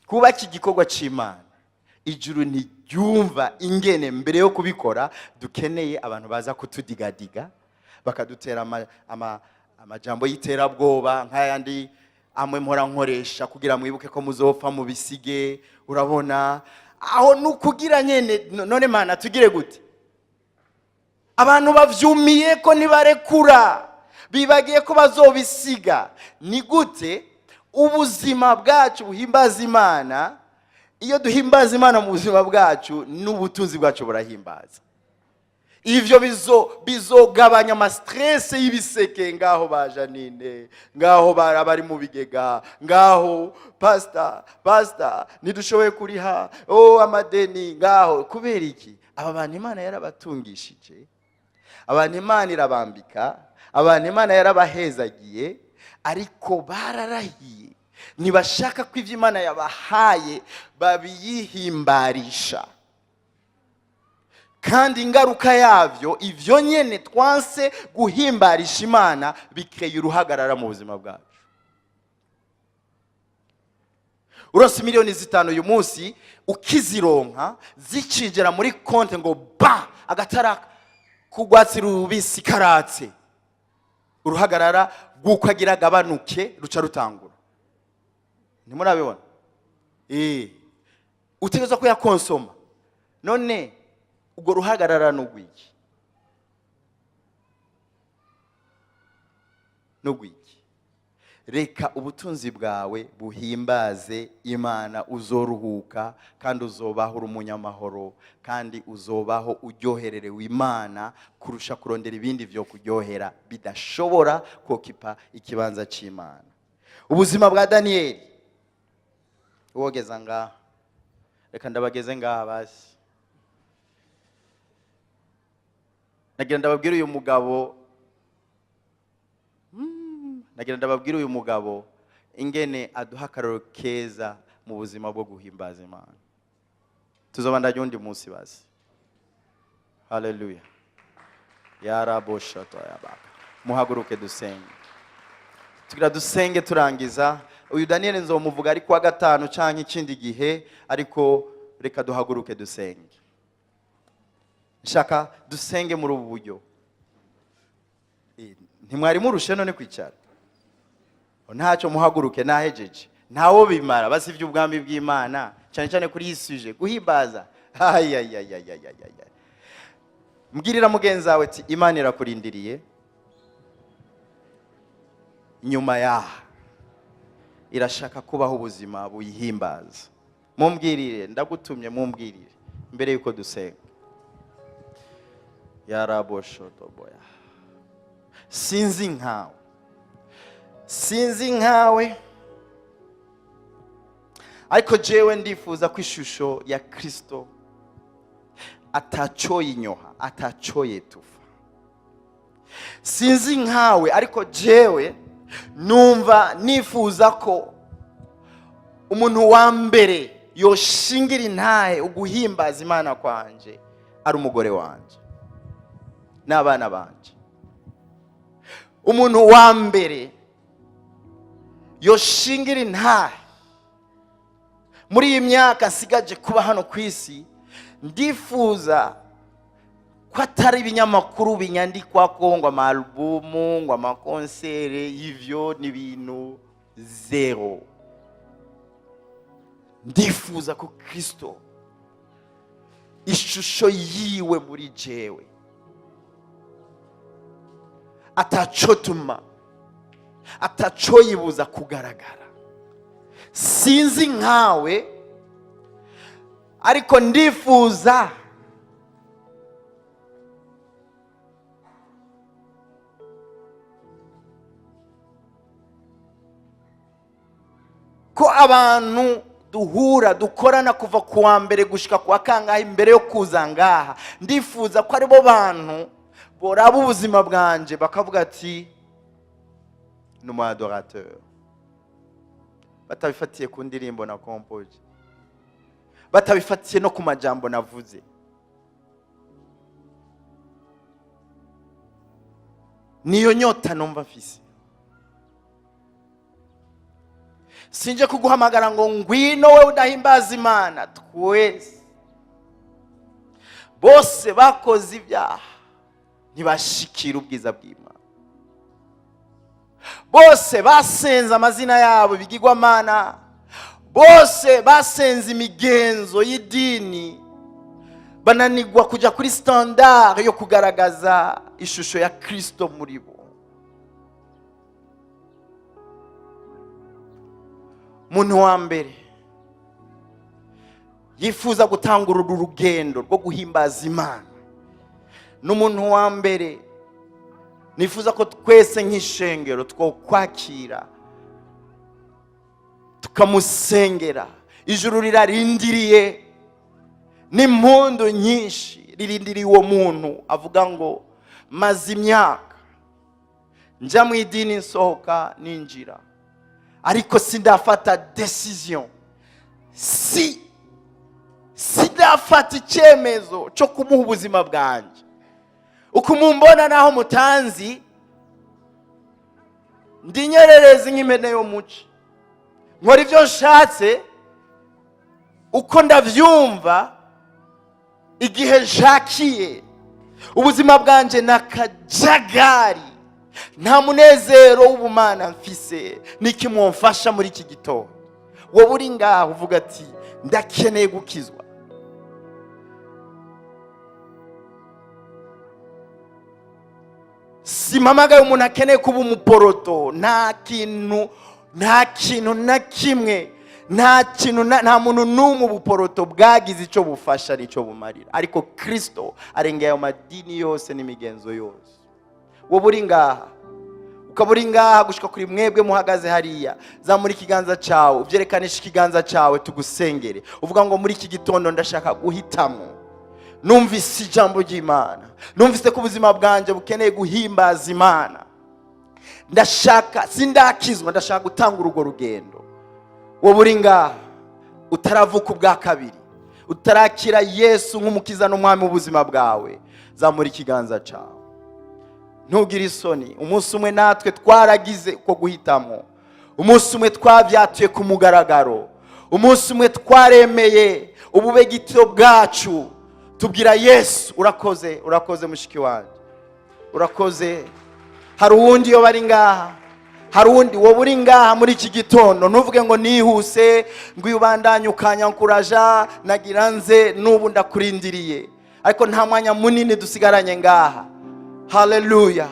S1: twubake igikorwa cy'Imana, ijuru ntiryumva ingene mbere yo kubikora dukeneye abantu baza kutudigadiga, bakadutera amajambo y'iterabwoba nk'ayandi amwe mpora nkoresha kugira mwibuke ko muzopfa mubisige. Urabona aho ni ukugira nyene none Mana tugire gute? Abantu bavyumiye ko ntibarekura, bibagiye ko bazobisiga. Ni gute ubuzima bwacu buhimbaza Imana? Iyo duhimbaza Imana mu buzima bwacu, n'ubutunzi bwacu burahimbaza. Ivyo bizogabanya ama stress y'ibiseke. Ngaho ba Janine, ngaho bari mu bigega, ngaho pastor, pastor, ntidushoboye kuriha, oh, amadeni ngaho. Kubera iki? Aba bantu Imana yarabatungishije, abantu Imana irabambika, abantu Imana yarabahezagiye, ariko bararahiye, ntibashaka ko ivyo Imana yabahaye babiyihimbarisha. Kandi ingaruka yavyo, ivyo nyene twanse guhimbarisha Imana, bikeye uruhagarara mu buzima bwacu. Uronse miliyoni 5 uyu munsi, ukizironka zicinjira muri konte ngo ba agatara k'urwatsi rubisi karatse, uruhagarara rw'uko agira agabanuke ruca rutangura. Ntimurabibona? Utegerezwa kuyakonsoma. None ubwo ruhagarara n'ugwiki? N'ugwiki? Reka ubutunzi bwawe buhimbaze Imana, uzoruhuka kandi uzobaho uri umunyamahoro, kandi uzobaho uryohererewe Imana kurusha kurondera ibindi vyo kuryohera bidashobora kokipa ikibanza c'Imana. Ubuzima bwa Daniyeli wogeza ngaha, reka ndabageze ngaha basi. Nagira ndababwire uyu mugabo, nagira ndababwire uyu mugabo ingene aduha akarorero keza mu buzima bwo guhimbaza Imana. Tuzobandanya undi munsi basi. Haleluya. Yaraboshoto yabaka. Muhaguruke dusenge. Tugira dusenge turangiza. Uyu Daniel nzomuvuga ari kuwa gatanu canke ikindi gihe, ariko reka duhaguruke dusenge. Nshaka dusenge muri ubu buryo. Ntimwari murushe none kwicara? Ntacyo, muhaguruke, nahejeje. Ntawo bimara basi iby'ubwami bw'Imana, cyane cyane kuri iyi sujet guhimbaza. Ayayayayayaya. Mbwirira mugenzi wawe ati Imana irakurindiriye nyuma yaha, irashaka kubaho ubuzima buyihimbaza. Mumbwirire, ndagutumye, mumbwirire mbere yuko dusenga. Yaraboshotoboya. Sinzi nkawe, sinzi nkawe, ariko jewe ndifuza ko ishusho ya Kristo atacoyinyoha, atacoyetufa. Sinzi nkawe, ariko jewe numva nifuza ko umuntu wa mbere yoshingira intahe uguhimbaza Imana kwanje ari umugore wanje n'abana banje. Umuntu wa mbere yoshingira intahe muri iyi myaka nsigaje kuba hano ku isi, ndifuza ko atari ibinyamakuru binyandikwa ko ngo amalubumu, ngo amakonsere, ivyo ni ibintu zero. Ndifuza ko Kristo ishusho yiwe muri jewe atacotuma, atacoyibuza kugaragara. Sinzi nkawe, ariko ndifuza Ko abantu duhura dukorana kuva ku wa mbere gushika ku wa kangahe imbere yo kuza ngaha, ndifuza ko aribo bantu boraba ubuzima bwanje bakavuga ati ni umu adorateur, batabifatiye ku ndirimbo na kompoje, batabifatiye no ku majambo navuze. Niyo nyota numva mfise. Sinje kuguhamagara ngo ngwino we udahimbaza Imana. Twese bose bakoze ibyaha ntibashikira ubwiza bw'Imana, bose basenze amazina yabo ibigirwamana, bose basenze imigenzo y'idini, bananigwa kujya kuri standard yo kugaragaza ishusho ya Kristo muri bo. Umuntu wa mbere yifuza gutanga uru rugendo rwo guhimbaza Imana n'umuntu wa mbere nifuza ko twese nk'ishengero twokwakira tukamusengera. Ijuru rirarindiriye n'impundu nyinshi, ririndiriye uwo muntu avuga ngo maze imyaka njya mu idini nsohoka ninjira, ariko sindafata decision, si sindafata icyemezo cyo kumuha ubuzima bwanjye. Uko mumbona naho mutanzi, ndi nyererezi nk'impene yo muci, nkora ibyo nshatse uko ndabyumva igihe nshakiye. Ubuzima bwanjye ni akajagari, nta munezero w'ubumana mfise. Niki mwomfasha muri iki gitondo? Wowe uri ngaho uvuga ati ndakeneye gukizwa, simpamagaye umuntu akeneye kuba umuporoto. Nta kintu, nta kintu na kimwe, nta kintu, nta muntu n'umwe ubuporoto bwagize icyo bufasha n'icyo bumarira, ariko Kristo arengeye ayo madini yose n'imigenzo yose. Wowe uri ngaha, ukaba uri ngaha gushika kuri mwebwe muhagaze hariya, zamura ikiganza cyawe, ubyerekanisha ikiganza cyawe tugusengere, uvuga ngo muri iki gitondo ndashaka guhitamo. Numvise ijambo ry'Imana, numvise ko ubuzima bwanjye bukeneye guhimbaza Imana, ndashaka, sindakizwa, ndashaka gutanga urwo rugendo. Wowe uri ngaha utaravuka ubwa kabiri, utarakira Yesu nk'umukiza n'umwami w'ubuzima bwawe, zamura ikiganza cyawe, ntugire isoni. Umunsi umwe natwe twaragize uko guhitamo, umunsi umwe twabyatuye ku mugaragaro, umunsi umwe twaremeye ububegito bwacu, tubwira Yesu urakoze, urakoze mushiki wanjye, urakoze. Hari uwundi iyo bari ngaha, hari uwundi wowe uri ngaha muri iki gitondo, ntuvuge ngo nihuse ngo ubandanye ukanyankuraja nagira nze, n'ubu ndakurindiriye, ariko nta mwanya munini dusigaranye ngaha. Haleluya.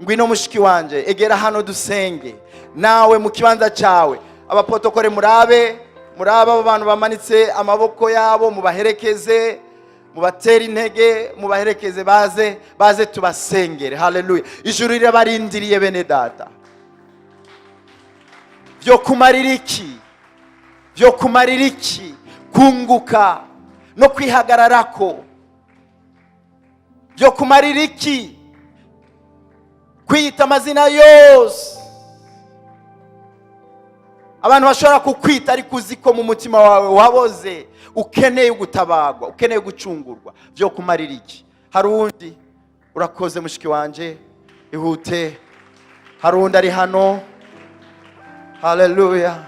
S1: Ngwino mushiki wanje, egera hano dusenge nawe mu kibanza cyawe. Abapotokore murabe, murabe abo bantu bamanitse amaboko yabo, mubaherekeze, mubatere intege, mubaherekeze, baze, baze tubasengere. Haleluya. Ijuru rirabarindiriye bene data. Byo kumarira iki? Byo kumarira iki kunguka no kwihagararako? Byo kumarira iki kwiyita amazina yose abantu bashobora kukwita, ariko uzi ko mu mutima wawe waboze, ukeneye gutabagwa, ukeneye gucungurwa? Byo kumarira iki? Hari uwundi? Urakoze mushiki wanje, ihute. Hari uwundi ari hano? Haleluya.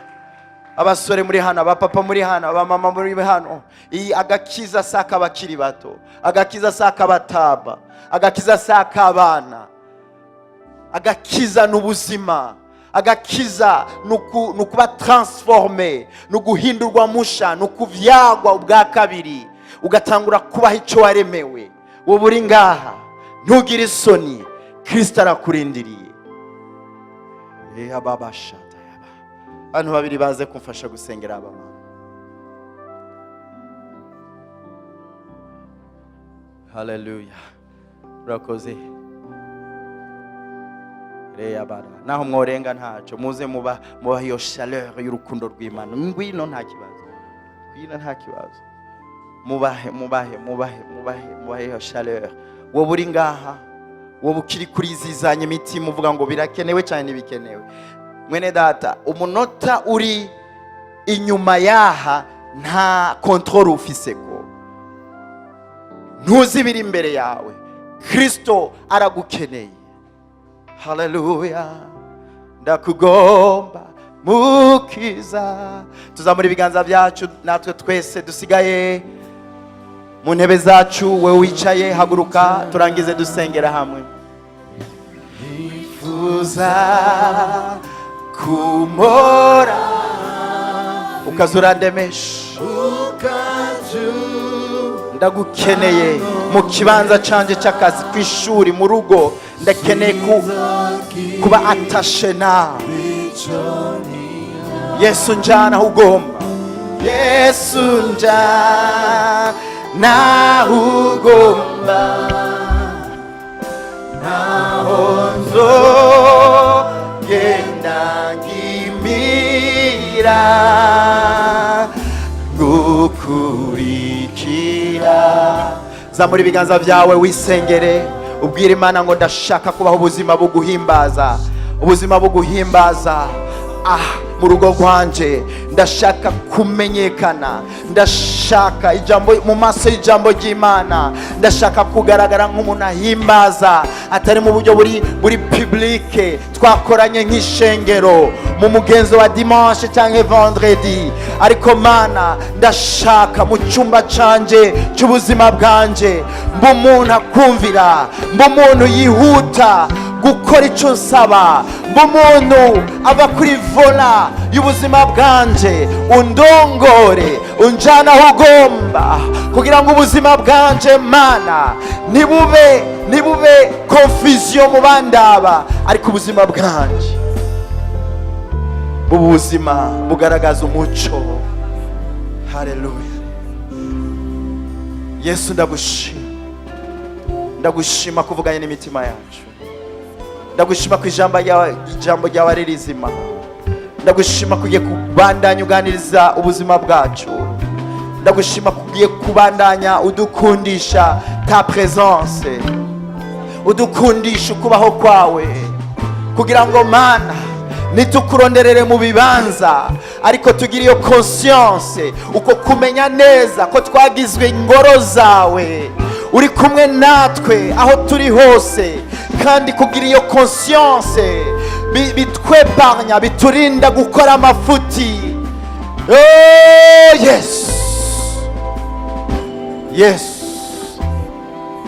S1: Abasore muri hano, abapapa muri hano, abamama muri hano, iyi agakiza si ak'abakiri bato, agakiza si ak'abataba, agakiza si ak'abana, agakiza ni ubuzima, agakiza ni ukuba transforme, ni uguhindurwa musha, ni ukuvyagwa ubwa kabiri, ugatangura kubaho icyo waremewe. Wowe uri ngaha ntugire isoni, Kristo arakurindiriye. Abantu babiri baze kumfasha gusengera aba mama. Haleluya. Urakoze. Reyabara. Naho mworenga ntaco, muze muba mubaha iyo chaleur y'urukundo rw'Imana. Ngwino, nta kibazo, ngwino, nta kibazo. Mubahe, mubahe, mubahe, mubahe, mubahe iyo chaleur. Wowe uri ngaha, wowe ukiri kurizizanya imitima uvuga ngo birakenewe cyane, ntibikenewe, mwene data, umunota uri inyuma yaha nta contrôle ufise, ko ntuzi ibiri imbere yawe. Kristo aragukeneye. Haleluya! Ndakugomba, Mukiza. Tuzamura ibiganza byacu, natwe twese dusigaye mu ntebe zacu. Wowe wicaye, haguruka, turangize dusengera hamwe. Nifuza kumora ukaza urandemesha. Ndagukeneye mu kibanza canje cy'akazi, ku ishuri, mu rugo. Ndakeneye kuba attaché nawe, Yesu. Njana aho ugomba, Yesu, njana aho ugomba, naho nzogenda ngimira gukurikira. Zamura ibiganza byawe, wisengere, ubwire Imana ngo ndashaka kubaho ubuzima buguhimbaza, ubuzima buguhimbaza. Ah, mu rugo rwanje ndashaka kumenyekana, ndashaka ijambo mu maso y'ijambo ry'Imana, ndashaka kugaragara nk'umuntu ahimbaza, atari mu buryo buri publique twakoranye nk'ishengero mu mugenzo wa dimanche cyangwa vendredi, ariko Mana, ndashaka mu cyumba canje cy'ubuzima bwanje mba umuntu akumvira, mba umuntu yihuta gukora icyo nsaba, mba umuntu ava kuri volant y'ubuzima bwanje. Undongore, unjana aho ugomba, kugira ngo ubuzima bwanje, Mana, ntibube confusion mu bandaba, ariko ubuzima bwanje buba ubuzima bugaragaza umuco. Haleluya! Yesu, ndagushima, ndagushima kuvuganye n'imitima yacu. Ndagushima ko ijambo ryawe ari rizima. Ndagushima ko ugiye kubandanya uganiriza ubuzima bwacu. Ndagushima ko ugiye kubandanya udukundisha ta présence, udukundisha ukubaho kwawe, kugira ngo, Mana, ntitukuronderere mu bibanza, ariko tugire iyo conscience, uko kumenya neza ko twagizwe ingoro zawe, uri kumwe natwe aho turi hose. Kandi kugira iyo conscience bitweparnya, biturinda gukora amafuti. Oh, yes, yes,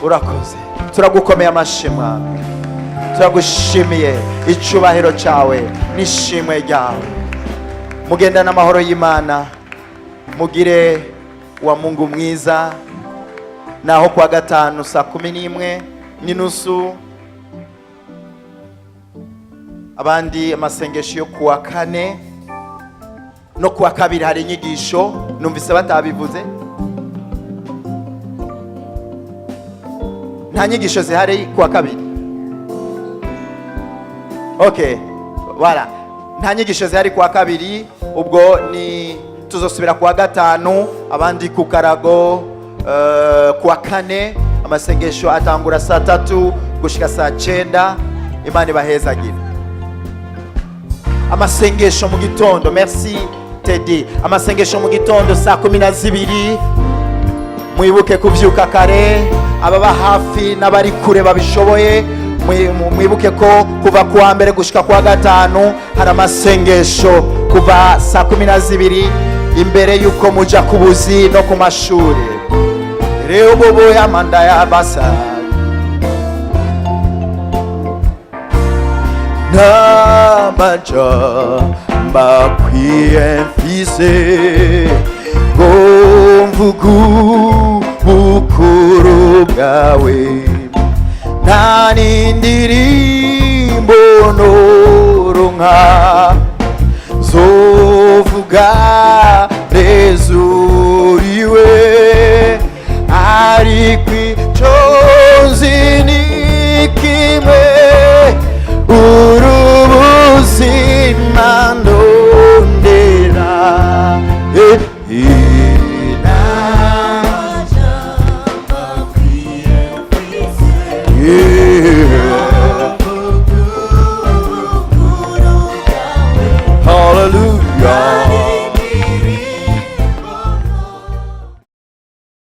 S1: urakoze. Turagukomeye amashyi, Mwami. Turagushimiye icyubahiro cyawe n'ishimwe ryawe. Mugenda n'amahoro y'Imana, mugire wa Mungu mwiza. Naho kuwa gatanu saa 11:30, abandi amasengesho yo kuwa kane no kuwa kabiri hari inyigisho. Numvise batabivuze, nta nyigisho zihari kuwa kabiri. Okay, voilà, nta nyigisho zihari kuwa kabiri. Ubwo ni tuzosubira kuwa gatanu, abandi ku karago. Kuwa kane amasengesho atangura saa 3 gushika saa 9. Imana ibahezagire. Amasengesho mu gitondo, merci Teddy, amasengesho mu gitondo saa 12. Mwibuke kubyuka kare, ababa hafi n'abari kure babishoboye. Mwibuke ko kuva kuwa mbere gushika kuwa gatanu hari amasengesho kuva saa 12, imbere y'uko muja ku buzi no ku mashuri. Reubobo ya manda ya basa n'amaja mbakwiye mfise ngo mvuge ubukuru bwawe, nta n'indirimbo noronka zovuga neza.